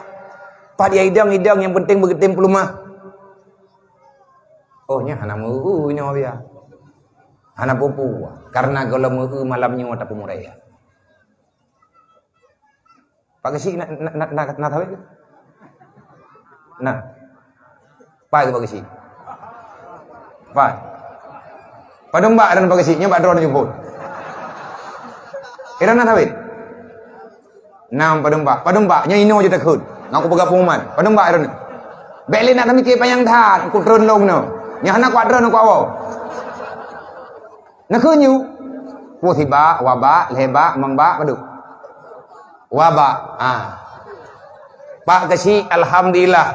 Pat ya idong-idong nyang penting beugeutem peuleumah. Oh, nyan hana meu-eu nyoe biya. Hana peue-peue. Karena gohlom meu-eu malam nyoe tapeumuraya. Pak Geuchik na, na, na, na, na sawét ke? Na. Pai ke Pak Geuchik? Pai. Padum bak dan Pak Geuchik, nyoe bak droeneuh jemput. Ira na sawét? Nam padum bak. Padum bak, nyoe inoe je takheun. Ngon kupeugah pengumuman. Padum bak droeneuh? Bék lé nak tamike panyang that, kutreun lôn nyoe. Nyoe hana kuat treun, kuat woe. Nakheun nyoe, peue sibak, dua bak, lhée bak, limong bak, padum? Dua bak. Ah. Pak Geuchik, alhamdulillah.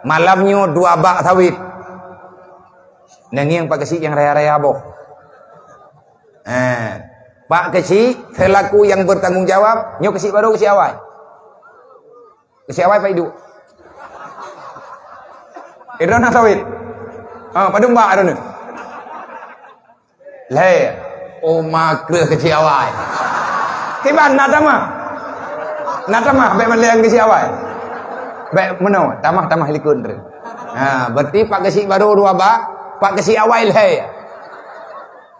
Malam nyoe dua bak sawét. Neungieng Pak Geuchik nyang raya-raya boh. Eh, Pak Geuchik selaku nyang bertanggung jawab, nyoe Geuchik barô, Geuchik awai. Geuchik awai Pak Iduek. Idroeneuh sawét. Ha, padum bak droeneuh? Lhée. Oh, ma kreueh Geuchik awai. Kiban na tamah? Na tamah bék maleng Geuchik awai. Bék meunoe, tamah-tamah likot treuk. Ha, berarti Pak Geuchik barô dua bak, Pak Geuchik awai lhée.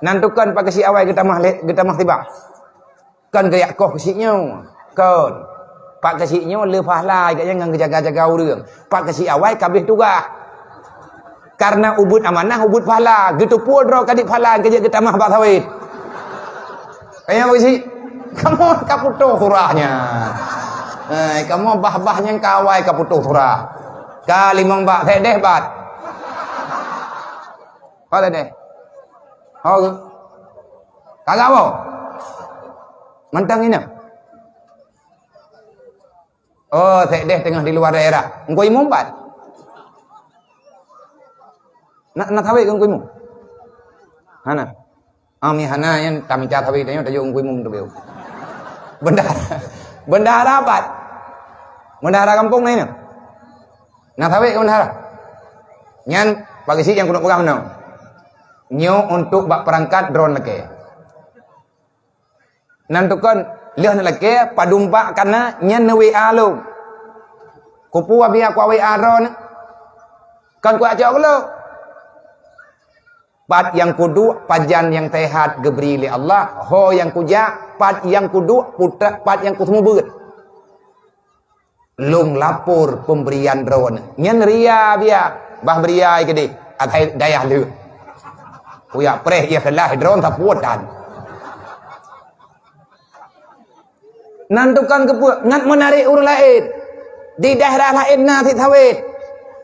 Nan tukon Pak Geuchik awai geutamah lé, geutamah sibak. Kon geujak koh Geuchik nyoe. Kon. Pak Geuchik nyoe le pahala geuh nyan ngon geujaga-jaga ureuëng. Pak Geuchik awai ka abéh tugaih. Karena ubit amanah, ubit pahala. Geuteupeue droe kadit pahala, geujak geutamah bak sawét. Kaya Pak Geuchik, kamoe ka putôh surah nyan. Eh, kamoe bah-bah nyang ka awai ka putôh surah. Ka limong bak, sedeh bat. Ka sedeh. Ho. Ka gawoe. Mantong inong. Oh, sekdes teungoh di luar daerah. Engku imum pat? Na, na sawét keu engku imum? Hana. Ah, mi hana nyan tamita sawét tanyoe tajok engku imum tu beu. Bendahara. Bendahara pat? Bendahara gampông na inong? Na sawét keu bendahara? Nyan Pak Geuchik nyang keuneuk peugah meunoe. Nyoe untuk bak peurangkat droeneuh lakée. Nan tukon lheueh neulakée padum bak kana nyan neu-W A lôn. Kupeue biya ku W A droeneuh? Kon kuacok lôn. Pat nyang kuduek pajan nyang sehat geubri lé Allah, ho nyang kujak, pat nyang kuduek putra, pat nyang kuseumeubeuet. Lôn lapor peubrian droeneuh. Nyan ria biya, bah bri ai keudeh, asai dayah lheueh. Kuyak preh ié keulah droeneuh sapuet dan. Nan tukang keupeue ngat meunarek ureuëng laén. Di daerah laén na sit sawét.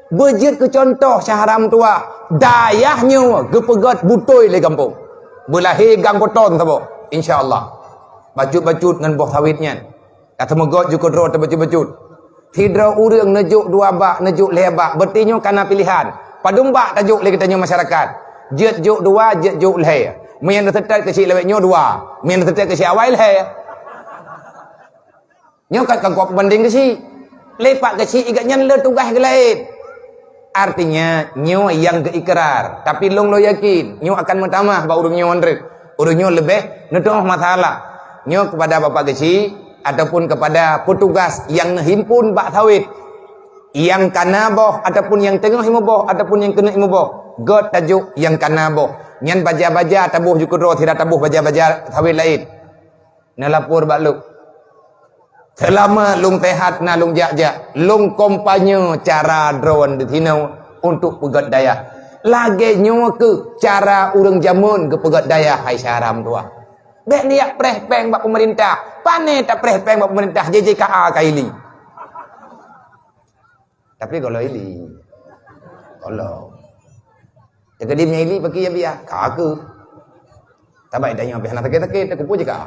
Beujeuet keu cuntoh syahram tuha, dayah nyoe geupeugét butôi lé gampông. Beulahé gang Buton saboh, insya Allah. Bacut-bacut ngon boh sawét nyan. Ka teumeugét ju keudroe teubacut-bacut. Sidroe ureuëng neujok dua bak, neujok lhée bak, berarti nyoe kana pilihan. Padum bak tajok lé geutanyoe masyarakat. Jeuet jok dua, jeuet jok lhée. Meunyan teuseutôt keuchik lawét nyoe dua. Meunyan teuseutôt keuchik awai lhée. Nyoe ka kangkop banding keuchik. Lepak keuchik igat nyan le tugaih geulaén. Artinya, nyoe nyang geuikrar. Tapi lôn lôn yakin, nyoe akan meutamah bak ureuëng nyoe treuk. Ureuëng nyoe leubeh neuteungoh masalah. Nyoe kepada Bapak Geuchik ataupun kepada petugas nyang neuhimpun bak sawét. Nyang kana boh ataupun nyang teungoh imeuboh ataupun nyang keuneuk imeuboh. Gét tajok nyang kana boh. Nyan baja-baja taboh ju keudroe sira taboh baja-baja sawét laén. Neulapor bak lôn. Seulama lôn sehat na lôn jak-jak, lôn kampanye cara droe disinoe untuk peugét dayah. Lagée nyoe keuh cara ureuëng jameun geupeugét dayah hai syahram tuha. Bék neujak preh péng bak peumeurintah. Pane tapreh péng bak peumeurintah, J J K A ka ili. Tapi gohlom ili. Gohlom. Teukeudi meunyo ili pakri ya biasa. Ka keuh. Tabai tanyoe pih hana sakét-sakét, teukupu J K A.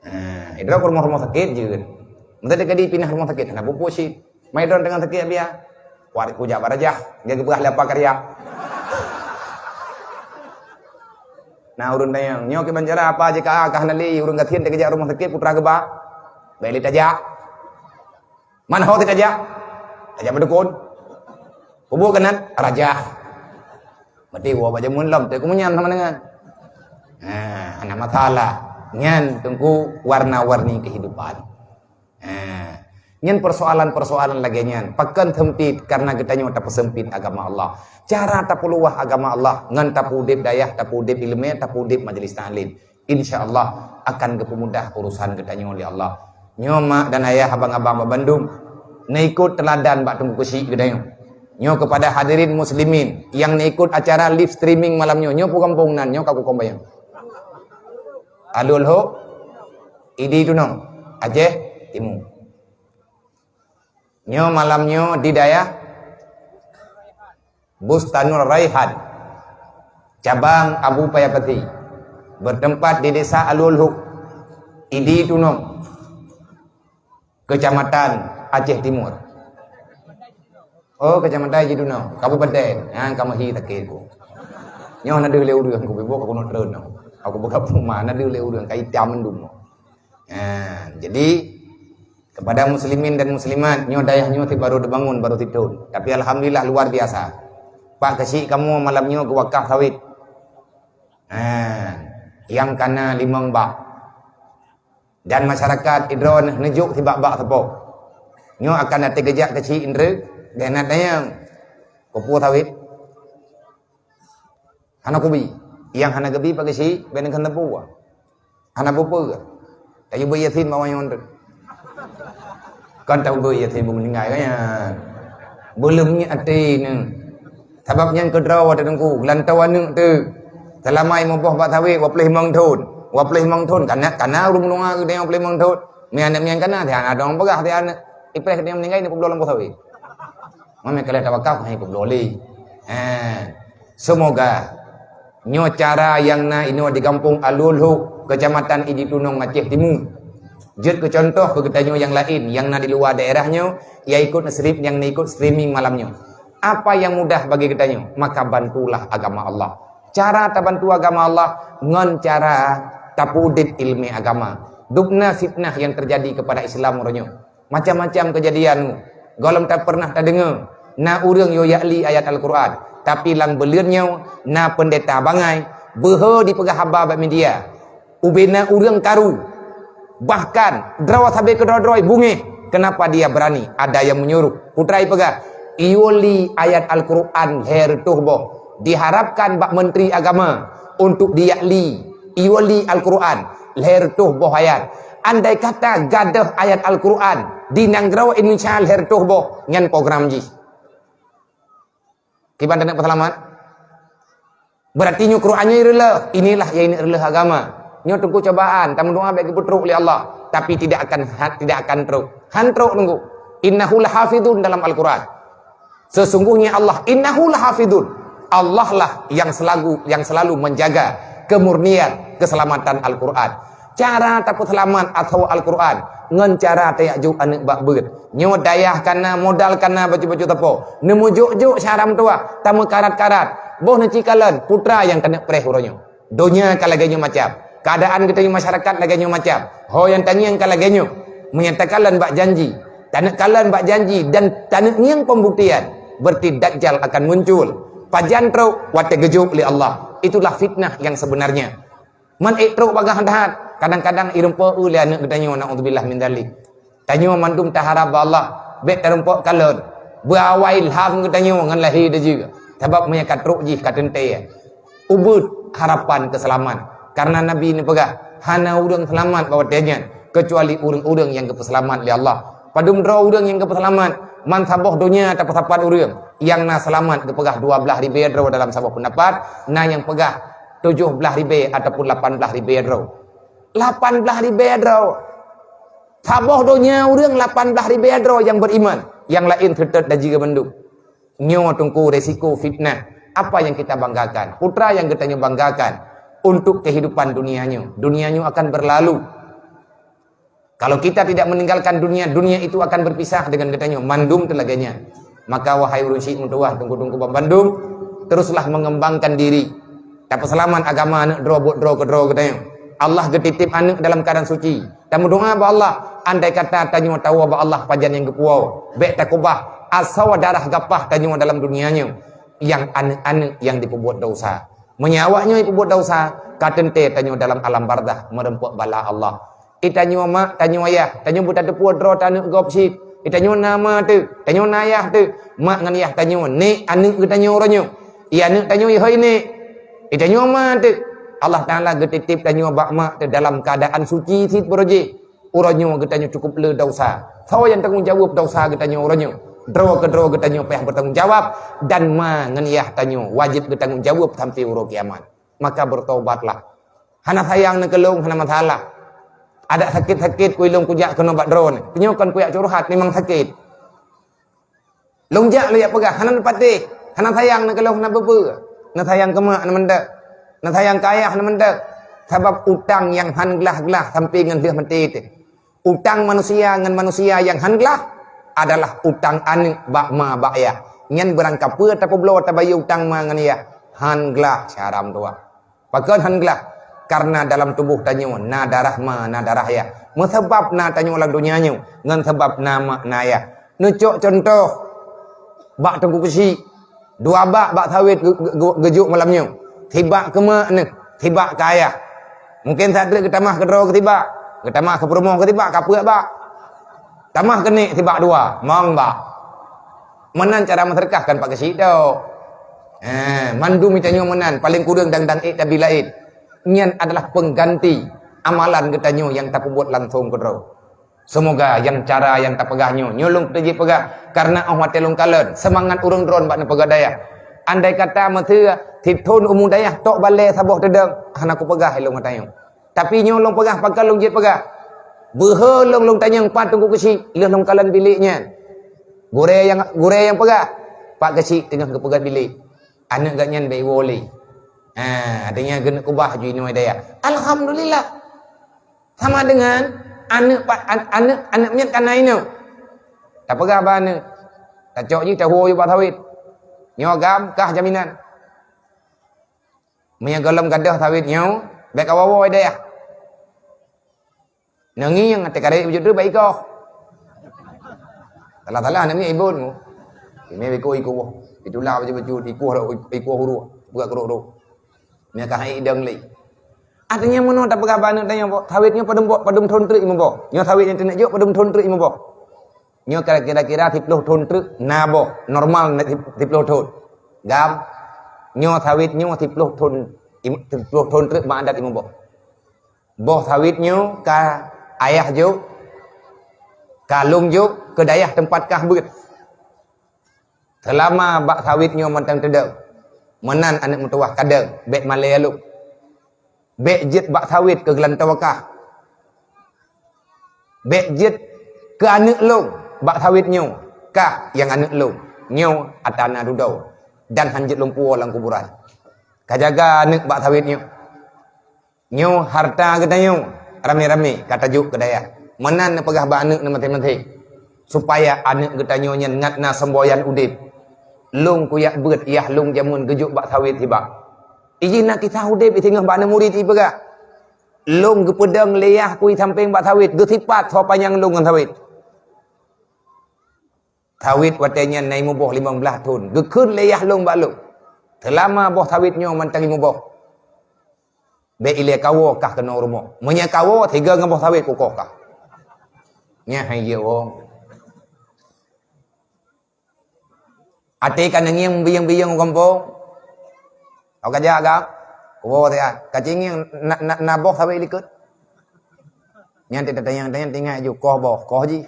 Ha, idroe keu rumoh-rumoh sakét jeuet. Meuteuk teukeudi pinah rumoh sakét, hana bupo cit. Mai droe teungoh sakét biasa. Kuat kujak barajah, dia geupeugah lé apa karya. Nah, ureuëng tanyong, nyoe kiban cara apa J K A kah nali ureuëng gasien teukeujak rumoh sakét putra geuba? Bék lé tajak. Man ho tajak? Tajak meudukon. Kubu keunan rajah. Berarti wa bak jameun lom teuh kumunyan sama dengan. Ha, hana masalah. Nyan teungku warna-warni kehidupan. Ha. Nyan persoalan-persoalan lagée nyan. Pakon sempit karena geutanyoe tapeusempit agama Allah. Cara tapeuluwah agama Allah ngon tapeudeb dayah, tapeudeb ileumé, tapeudeb majelis taklim. Insya Allah akan geupeumudah urusan geutanyoe lé Allah. Nyoe mak dan ayah, abang-abang bak bandum, neuikot teuladan bak Teungku Keuchik geutanyoe. Nyoe kepada hadirin muslimin nyang neuikot acara live streaming malam nyoe. Nyoe pu gampông nan, nyoe ka kukombayang. Alul Hok, Idi Tunong, Aceh Timu. Nyoe malam nyoe di dayah Bustanul Raihan, cabang Abu Paya Peti, bertempat di Desa Alul Hok, Idi Tunong, Kecamatan Aceh Timur. Oh, Kecamatan Idi Tunong, Kabupaten. Ha, ka meuhi takée ku. Nyoe na deuh lé ureuëng ku bibok aku nak treun. Aku buka rumah na deuh lé ureuëng ka itam mendung. Ha, jadi kepada muslimin dan muslimat, nyoe dayah nyoe ti baru dibangun, baru titun. Tapi alhamdulillah luar biasa. Pak Keuchik kamoe malam nyoe geuwakaf sawit. Ha, nyang kana limong bak. Dan masyarakat idroe neujok sibak bak sapo. Nyoe akan até geujak Keuchik Indra, dan tanyong. Kupu sawit. Hana kubi. Nyang hana geubi Pak Keuchik, bék neukheun teupeu. Hana peue-peue. Tayue beuet Yasin bak awaknyan teuk. Kan tahu beuet Yasin beumeuninggai kan nyan. Beuleum ngiek até nyan. Sabab nyan keudroe watée teungku, geulantau aneuëk teuk. Seulama muboh bak sawét dua puluh limong thon. Dua puluh limong thon, kana, kana ureuëng meunua geutanyoe dua puluh limong thon. Meu aneuëk nyan kana, si aneuk dong peugah si aneuk. Ipreh geutanyoe meuninggai, neupubloe lam boh sawét. Mami kalai tawakaf, hai peubloe lé. Ha. Semoga nyoe cara nyang na inoe di Gampông Alul Hok, Kecamatan Idi Tunong, Aceh Timu, jeuet keu contoh keu geutanyoe nyang laén nyang na di luwa daerah nyoe, ya ikut stream, nyang na ikut streaming malam nyoe. Apa yang mudah bagi geutanyoe, maka bantulah agama Allah. Cara tabantu agama Allah ngon cara tapeudeb ileumé agama. Dubna fitnah yang terjadi kepada Islam uroe nyoe. Macam-macam keujadian. Gohlom tapernah tadeungoe, na ureuëng yo yak li ayat Al-Quran, tapi lam buleuen nyoe na peundeta bangai beuhe dipeugah haba bak media. Ubena ureuëng karu, bahkan droe sabe keudroe-droe bungéh. Kenapa dia berani? Ada yang menyuruh. Putra ipeugah, iyue li ayat Al-Quran lhée reutôh boh. Diharapkan bak Menteri Agama untuk diyak li, iyue li Al-Quran lhée reutôh boh ayat. Andai kata gadôh ayat Al-Quran di nanggroe Indonesia lhée reutôh boh, nyan program jih. Kiban taneuk peuseulamat? Berarti nyoe Quran nyoe ireuleuh. Inilah yang ini reuleuh agama. Nyoe teungku cobaan, tameudoa bék geupeutrok lé Allah, tapi tidak akan ha-, tidak akan trok. Han trok teungku. Innahu lahafidun dalam Al-Quran. Sesungguhnya Allah, innahu lahafidun. Allah lah yang selalu, yang selalu menjaga kemurnian, keselamatan Al-Quran. Cara tapeuseulamat atawa Al-Quran ngon cara tayak jok aneuëk bak beuet. Nyoe dayah kana, modal kana, bacut-bacut teupok. Neumujok-jok syaram tuah, tameukarat-karat. Boh neuci kalon, putra nyang taneuk preh uroe nyoe. Donya ka lagée nyoe macam. Keadaan geutanyoe masyarakat lagée nyoe macam. Ho nyang tangieng ka lagée nyoe. Meunyo takalon bak janji, taneuk kalon bak janji dan taneuk ngieng pembuktian, berarti Dajjal akan muncul. Pajan trok watée geujok lé Allah. Itulah fitnah yang sebenarnya. Man ék trok bagaih that. Kadang-kadang irumpok lé aneuëk geutanyoe, naudzubillah min dzalik. Tanyoe mandum taharab bak Allah, bék tarumpok kalon. Beuawa ilham geutanyoe ngon lahé deujeue. Sabab meunyo ka trok jih ka teuntée. Ubeuet harapan keu seulamat. Karena Nabi neupeugah, hana ureuëng seulamat bak watée nyan, keucuali ureuëng-ureuëng nyang geupeuseulamat lé Allah. Padum droe ureuëng nyang geupeuseulamat, man saboh donya tapeusapat ureuëng, nyang na seulamat geupeugah dua blaih ribée droe dalam saboh peundapat, na nyang peugah Tujoh blaih ribée ataupun lapan blaih ribée droe. Lapan blaih ribée droe. Saboh donya ureuëng lapan blaih ribée droe nyang beriman. Nyang laén seutôt daji bandum. Nyoe teungku resiko fitnah. Apa yang kita banggakan? Putra yang geutanyoe banggakan untuk kehidupan dunia nyoe. Dunia nyoe akan berlalu. Kalau kita tidak meninggalkan dunia, dunia itu akan berpisah dengan geutanyoe. Mandum teu lagée nyan. Maka wahai ureuëng syiek meutuwah, teungku-teungku banmandum, teruslah mengembangkan diri. Tapeuseulamat agama aneuëk droe buet droe keudroe geutanyoe. Allah geutitip aneuëk dalam keadaan suci. Tameudoa bak Allah, andai kata tanyoe tawoe bak Allah pajan nyang geupuwoe, bék takubah, asoe darah gapah tanyoe dalam dunia nyoe, nyang aneuëk-aneuëk nyang jipeubuet desya. Meunyoe awaknyoe jipeubuet desya, ka teuntée tanyoe dalam alam barzakh meureumpok bala Allah. Eh, tanyoe mak, tanyoe ayah, tanyoe beutateupeue droe taneuëk gob cit. Eh, tanyoe na ma teuh, tanyoe na ayah teuh. Mak ngon ayah tanyoe, nek aneuëk geutanyoe uroe nyoe. Eh, aneuëk tanyoe ihôi nek. Eh, tanyoe ma teuh. Allah Taala geutitip tanyoe bak mak teuh dalam keuadaan suci cit baroe jih. Uroe nyoe geutanyoe cukup le desya. Soe nyang tanggong jaweueb desya geutanyoe uroe nyoe? Droe keudroe geutanyoe payah beutanggong jawab, dan ma ngon ayah tanyoe wajéb geutanggong jaweueb sampoe uroe kiamat. Maka bertobatlah. Hana sayang neuh keu lôn, hana masalah. Adak sakét-sakét kui lôn kujak keunoe bak droeneuh. Nyoe kon kujak curhat, memang sakét. Lôn jak lôn jak peugah, hana neupatéh. Hana sayang neuh keu lôn, hana peue-peue. Neusayang keu mak, hana mantong. Neusayang keu ayah, hana mantong. Sabab utang nyang han glah-glah sampoe ngon lheueh maté teuh. Utang manusia ngon manusia nyang han glah adalah utang aneuëk bak ma bak yah. Nyan beurangkapeue tapeubloe tabayeue utang ma ngon yah, han glah syedara meutuwah. Pakon han glah? Karena dalam tuboh tanyoe na darah ma, na darah yah. Meusabab na tanyoe lam donya nyoe, ngon sabab na mak na yah. Neucok cuntoh, bak Teungku Keuchik, dua bak bak sawét ge-, ge-, ge-, geujok malam nyoe. Sibak keu mak neuh, sibak keu ayah. Mungken saát treuk geutamah keudroe keu sibak, geutamah keu peurumoh keu sibak, ka peuet bak. Tamah keu nek sibak dua, mang bak. Meunan cara meuseudeukah kan Pak Keuchik teuh. Eh, mandum geutanyoe meunan, paleng kureueng dang-dang ék tabi laén. Nyan adalah pengganti amalan geutanyoe nyang tapeubuet langsong keudroe. Seumoga nyang cara nyang tapeugah nyoe, nyoe lôn teujeuet peugah, kareuna óh watée lôn kalon, seumangat ureuëng droen bak neupeugah dayah. Andai kata meuseu sithon umu dayah tok balée saboh teudong, hana kupeugah lôn geutanyoe. Tapi nyoe lôn peugah, pakon lôn jeuet peugah. Beuhe lôn, lôn tanyong pat Teungku Keuchik, lheueh lôn kalon bilék nyan. Gurée nyang, gurée nyang peugah, Pak Keuchik teungoh geupeugét bilék. Aneuëk geuh nyan bék iwoe lé. Ha, artinya geuneuk keubah ju inoe dayah. Alhamdulillah. Sama dengan aneuëk pa-, an-, aneuëk, aneuëk miet ka na inoe. Tapeugah bak aneuëk. Tacok jih tawoe bak sawét. Nyoe gam kah jaminan. Meunyoe gohlom gadôh sawét nyoe, bék kawoe-woe dayah. Neungieng até karek beujeuet bak ikoh. Salah-salah aneuk miet ibon mu. Ini beko ikoh. Itulah beujeuet-beujeuet ikoh ikoh huruf. Buka keruk-keruk. Nyoe ka hai idong lé. Artinya meunoe tapeugah bak aneuk tanyoe, sawét nyoe padum boh, padum thon treuk imeubôh. Nyoe sawét nyang teuneuk jok padum thon treuk imeubôh. Nyoe kira-kira siploh thon treuk na boh, normal na sip-, siploh thon. Gam, nyoe sawét nyoe siploh thon, im-, siploh thon treuk bak adat imeubôh. Boh sawét nyoe ka ayah jok, ka lôn jok keu dayah teumpat kah beuet. Seulama bak sawét nyoe mantong teudong, meunan aneuk meutuwah kadang bék malée lôn. Bék jeuet bak sawét keu geulantoe kah. Bék jeuet keu aneuk lôn bak sawét nyoe, kah nyang aneuk lôn. Nyoe atra na dudoe dan han jeuet lôn puwoe lam kuburan. Ka jaga aneuk bak sawét nyoe. Nyoe hareuta geutanyoe ramé-ramé ka tajok keu dayah. Meunan neupeugah bak aneuk neumaté-maté, supaya aneuk geutanyoe nyan ngat na seumboyan udeb. Lôn kujak beuet yah lôn jameun geujok bak sawét sibak. Ijih na kisah udeb singoh bak aneuk murit ipeugah. Lôn geupeudong lé yah kui sampéng bak sawét, geusipat soe panyang lôn ngon sawét. Sawét watée nyan na imeubôh limong blaih thon, geukheun lé yah lôn bak lôn. Seulama boh sawét nyoe mantong imeubôh. Bék ilée kawoe kah keunoe rumoh. Meunyoe kawoe, sigoe ngon boh sawét kukoh kah. Nyan hai jeuet woe. Até ka neungieng biyeng-biyeng u gampông. Awak ka jak gam? Kuwoe siat. Ka cingieng na, na, na boh sawét likot. Nyan tanyong-tanyong tingat ju koh boh, koh jih.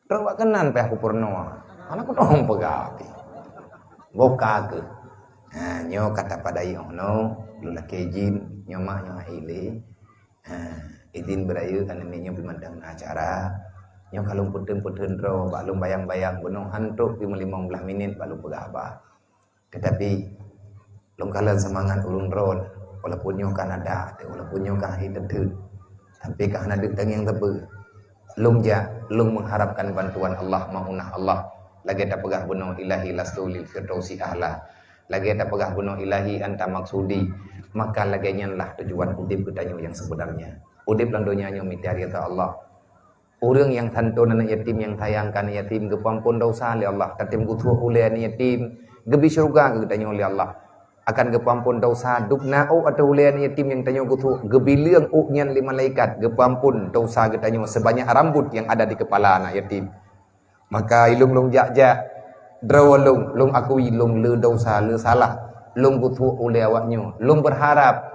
Trok bak keunan pih aku peurunoe. Hana kutong peugah api. Boh ka keuh. Ha, nyoe kata padayong nyoe, lôn lakée jin, nyoe mak nyoe hai lé. Ha, idin beurayeuk aneuk miet nyoe pih mantong na acara. Nyoe ka lôn peuteun-peuteun droe bak lôn bayang-bayang bunoe hantok pih meulimong blaih minit bak lôn peugah haba. Tetapi lôn kalon seumangat ulôn droe, walaupun nyoe ka na dak, walaupun nyoe ka hai teuteuet, tapi ka hana deuk tangieng sapeue. Lôn jak, lôn mengharapkan bantuan Allah, maunah Allah. Lagée tapeugah bunoe, "Ilahi lastu lil firdausi ahla." Lagée tapeugah bunoe, "Ilahi anta maksudi." Maka lagée nyan lah tujuan udeb geutanyoe nyang sebenarnya. Udeb lam donya nyoe mita ridha Allah. Ureuëng nyang santôn aneuk yatim, nyang sayang keu aneuk yatim, geupeuamphon desya lé Allah. Tatem geusuek ulée aneuk yatim, geubi syeuruga keu geutanyoe lé Allah. Akan geupeuamphon desya, dub na ôk ateueh ulée aneuk yatim nyang tanyoe geusuek, geubi leueng ôk nyan lé malaikat, geupeuamphon desya geutanyoe sebanyak rambut yang ada di kepala anak yatim. Maka ilôn lôn jak-jak, droe lôn, lôn akui lôn le desya, le salah, lôn geusuek ulée awaknyoe. Lôn beurharap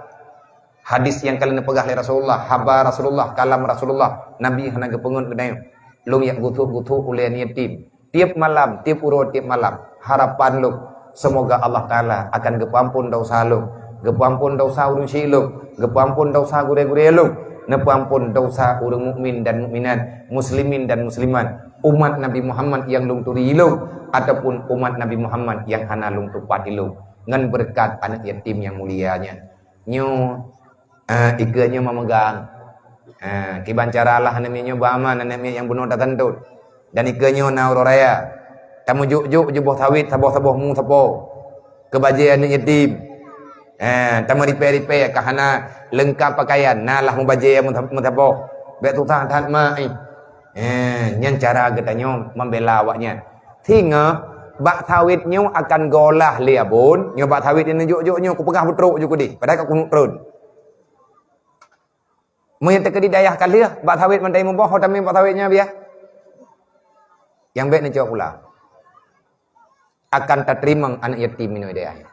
hadis nyang ka lheueh neupeugah lé Rasulullah, haba Rasulullah, kalam Rasulullah, Nabi hana geupeungeut geutanyoe. Lôn jak geusuek-geusuek ulée aneuk yatim. Tieb malam, tieb uroe, tieb malam, harapan lôn, seumoga Allah Taala akan geupeuamphon desya lôn, geupeuamphon desya ureuëng syik lôn, geupeuamphon desya gurée-gurée lôn, neupeuamphon desya ureuëng mukmin dan mukminat, muslimin dan muslimat, umat Nabi Muhammad nyang lôn turi ilôn, ataupun umat Nabi Muhammad nyang hana lôn tupat ilôn, ngon beureukat aneuk yatim nyang mulia nyan. Nyoe, eh, ikeue nyoe meumeugang. Eh, kiban cara lah aneuk miet nyoe beuaman, aneuk miet nyang bunoe tasantôt. Dan ikeue nyoe na uroe raya. Tameujok-jok jiboh sawét saboh-saboh mu sapo. Keu bajée aneuk yatim. Eh, tameuripée-ripée ka hana leungkap pakaian, na lah mubajée meusa-, meusaboh. Bék susah that mak, eh. Eh, nyan cara geutanyoe membela awaknyan. Singoh bak sawét nyoe akan geuolah lé abon, nyoe bak sawét nyang neujok-jok nyoe kupeugah beutrok ju keudeh, padahai ka kuneuk treun. Meunyoe teukeudi dayah ka lheueh, bak sawét mantong muboh, ho tamé bak sawét nyan biah. Nyang bék neucok pula. Akan tateurimong aneuk yatim minoe dayah nyoe.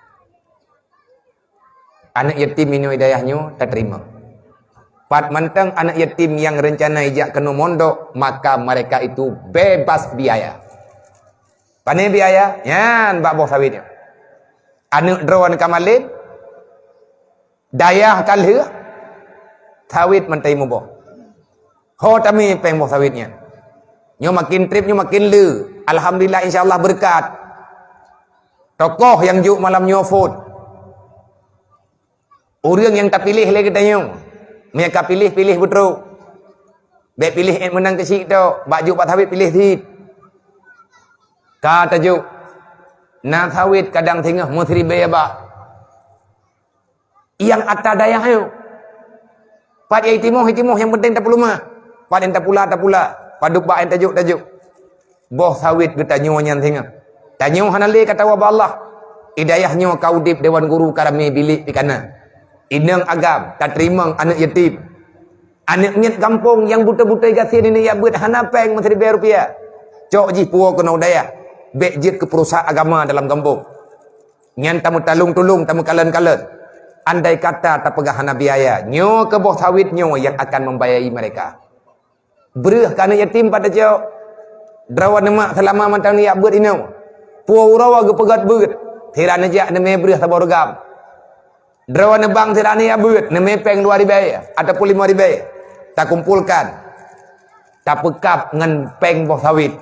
Aneuk yatim minoe dayah nyoe tateurimong. Pat mantong aneuk yatim nyang reuncana ijak keunoe mondok, maka mereka itu bebas biaya. Pane biaya? Nyan bak boh sawét nyoe. Aneuk droe ka malém, dayah ka lheueh, sawét mantong muboh. Ho tamé péng boh sawét nyan. Nyoe makin trép, nyoe makin le. Alhamdulillah, insya Allah beureukat. Tokoh nyang jok malam nyoe phon. Ureuëng nyang tapiléh lé geutanyoe. Meunyo ka piléh, piléh beutrok. Bék piléh ék meunang keuchik tok, bak jok bak sawét piléh cit. Ka tajok. Na sawét kadang singoh meusiribée bak. Nyang ata dayah nyoe. Pat nyang itimoh, itimoh, nyang penting tapeuleumah. Pat nyang tapula, tapula. Padub bak nyang tajok, tajok. Boh sawét geutanyoe nyan singoh. Tanyoe hana lé ka tawoe bak Allah. I dayah nyoe ka udeb dewan guru ka ramé bilék pih ka na. Inong agam tateurimong aneuk yatim. Aneuk miet gampông nyang beutôi-beutôi gasien inong jak beuet hana péng meusiribée rupiah. Cok jih puwoe keunoe dayah. Bék jeuet keu peurusak agama dalam gampông. Nyan tameutalong-tulong, tameukalon-kalon. Andai kata tapeugah hana biaya, nyoe keuh boh sawét nyoe nyang akan membayai mereka. Breueh keu aneuk yatim pat tacok. Droeneuh mak seulama mantong neujak beuet inoe. Pue uroe geupeugét beuet, sira neujak neumé breueh saboh reugam. Droeneuh bang sira neujak beuet, neumé péng dua ribée ataupun limong ribée. Takumpolkan, tapeukab ngon péng boh sawét.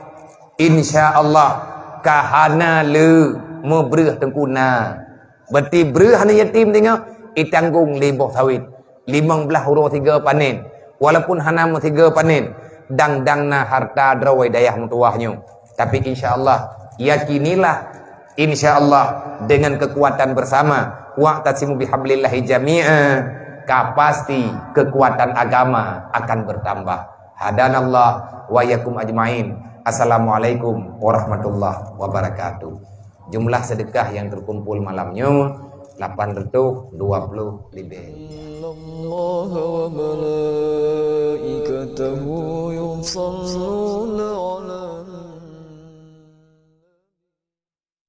Insya Allah, ka hana lé meubreueh teungku na. Berarti breueh aneuk yatim teungoh, itanggong lé boh sawét. Limong blaih uroe sigoe panen. Walaupun hana meusigoe panen, dang-dang na harta droe dayah meutuwah nyoe. Tapi insya Allah, yakinilah, insya Allah, dengan kekuatan bersama, wa'tasimu bihablillahi jami'a, ka pasti kekuatan agama akan bertambah. Hadanallah wa iyyakum ajmain. Assalamualaikum warahmatullahi wabarakatuh. Jumlah sedekah yang terkumpul malam nyoe lapan ratus dua puluh lebih. Innallaha wa malaikatahu yusalluna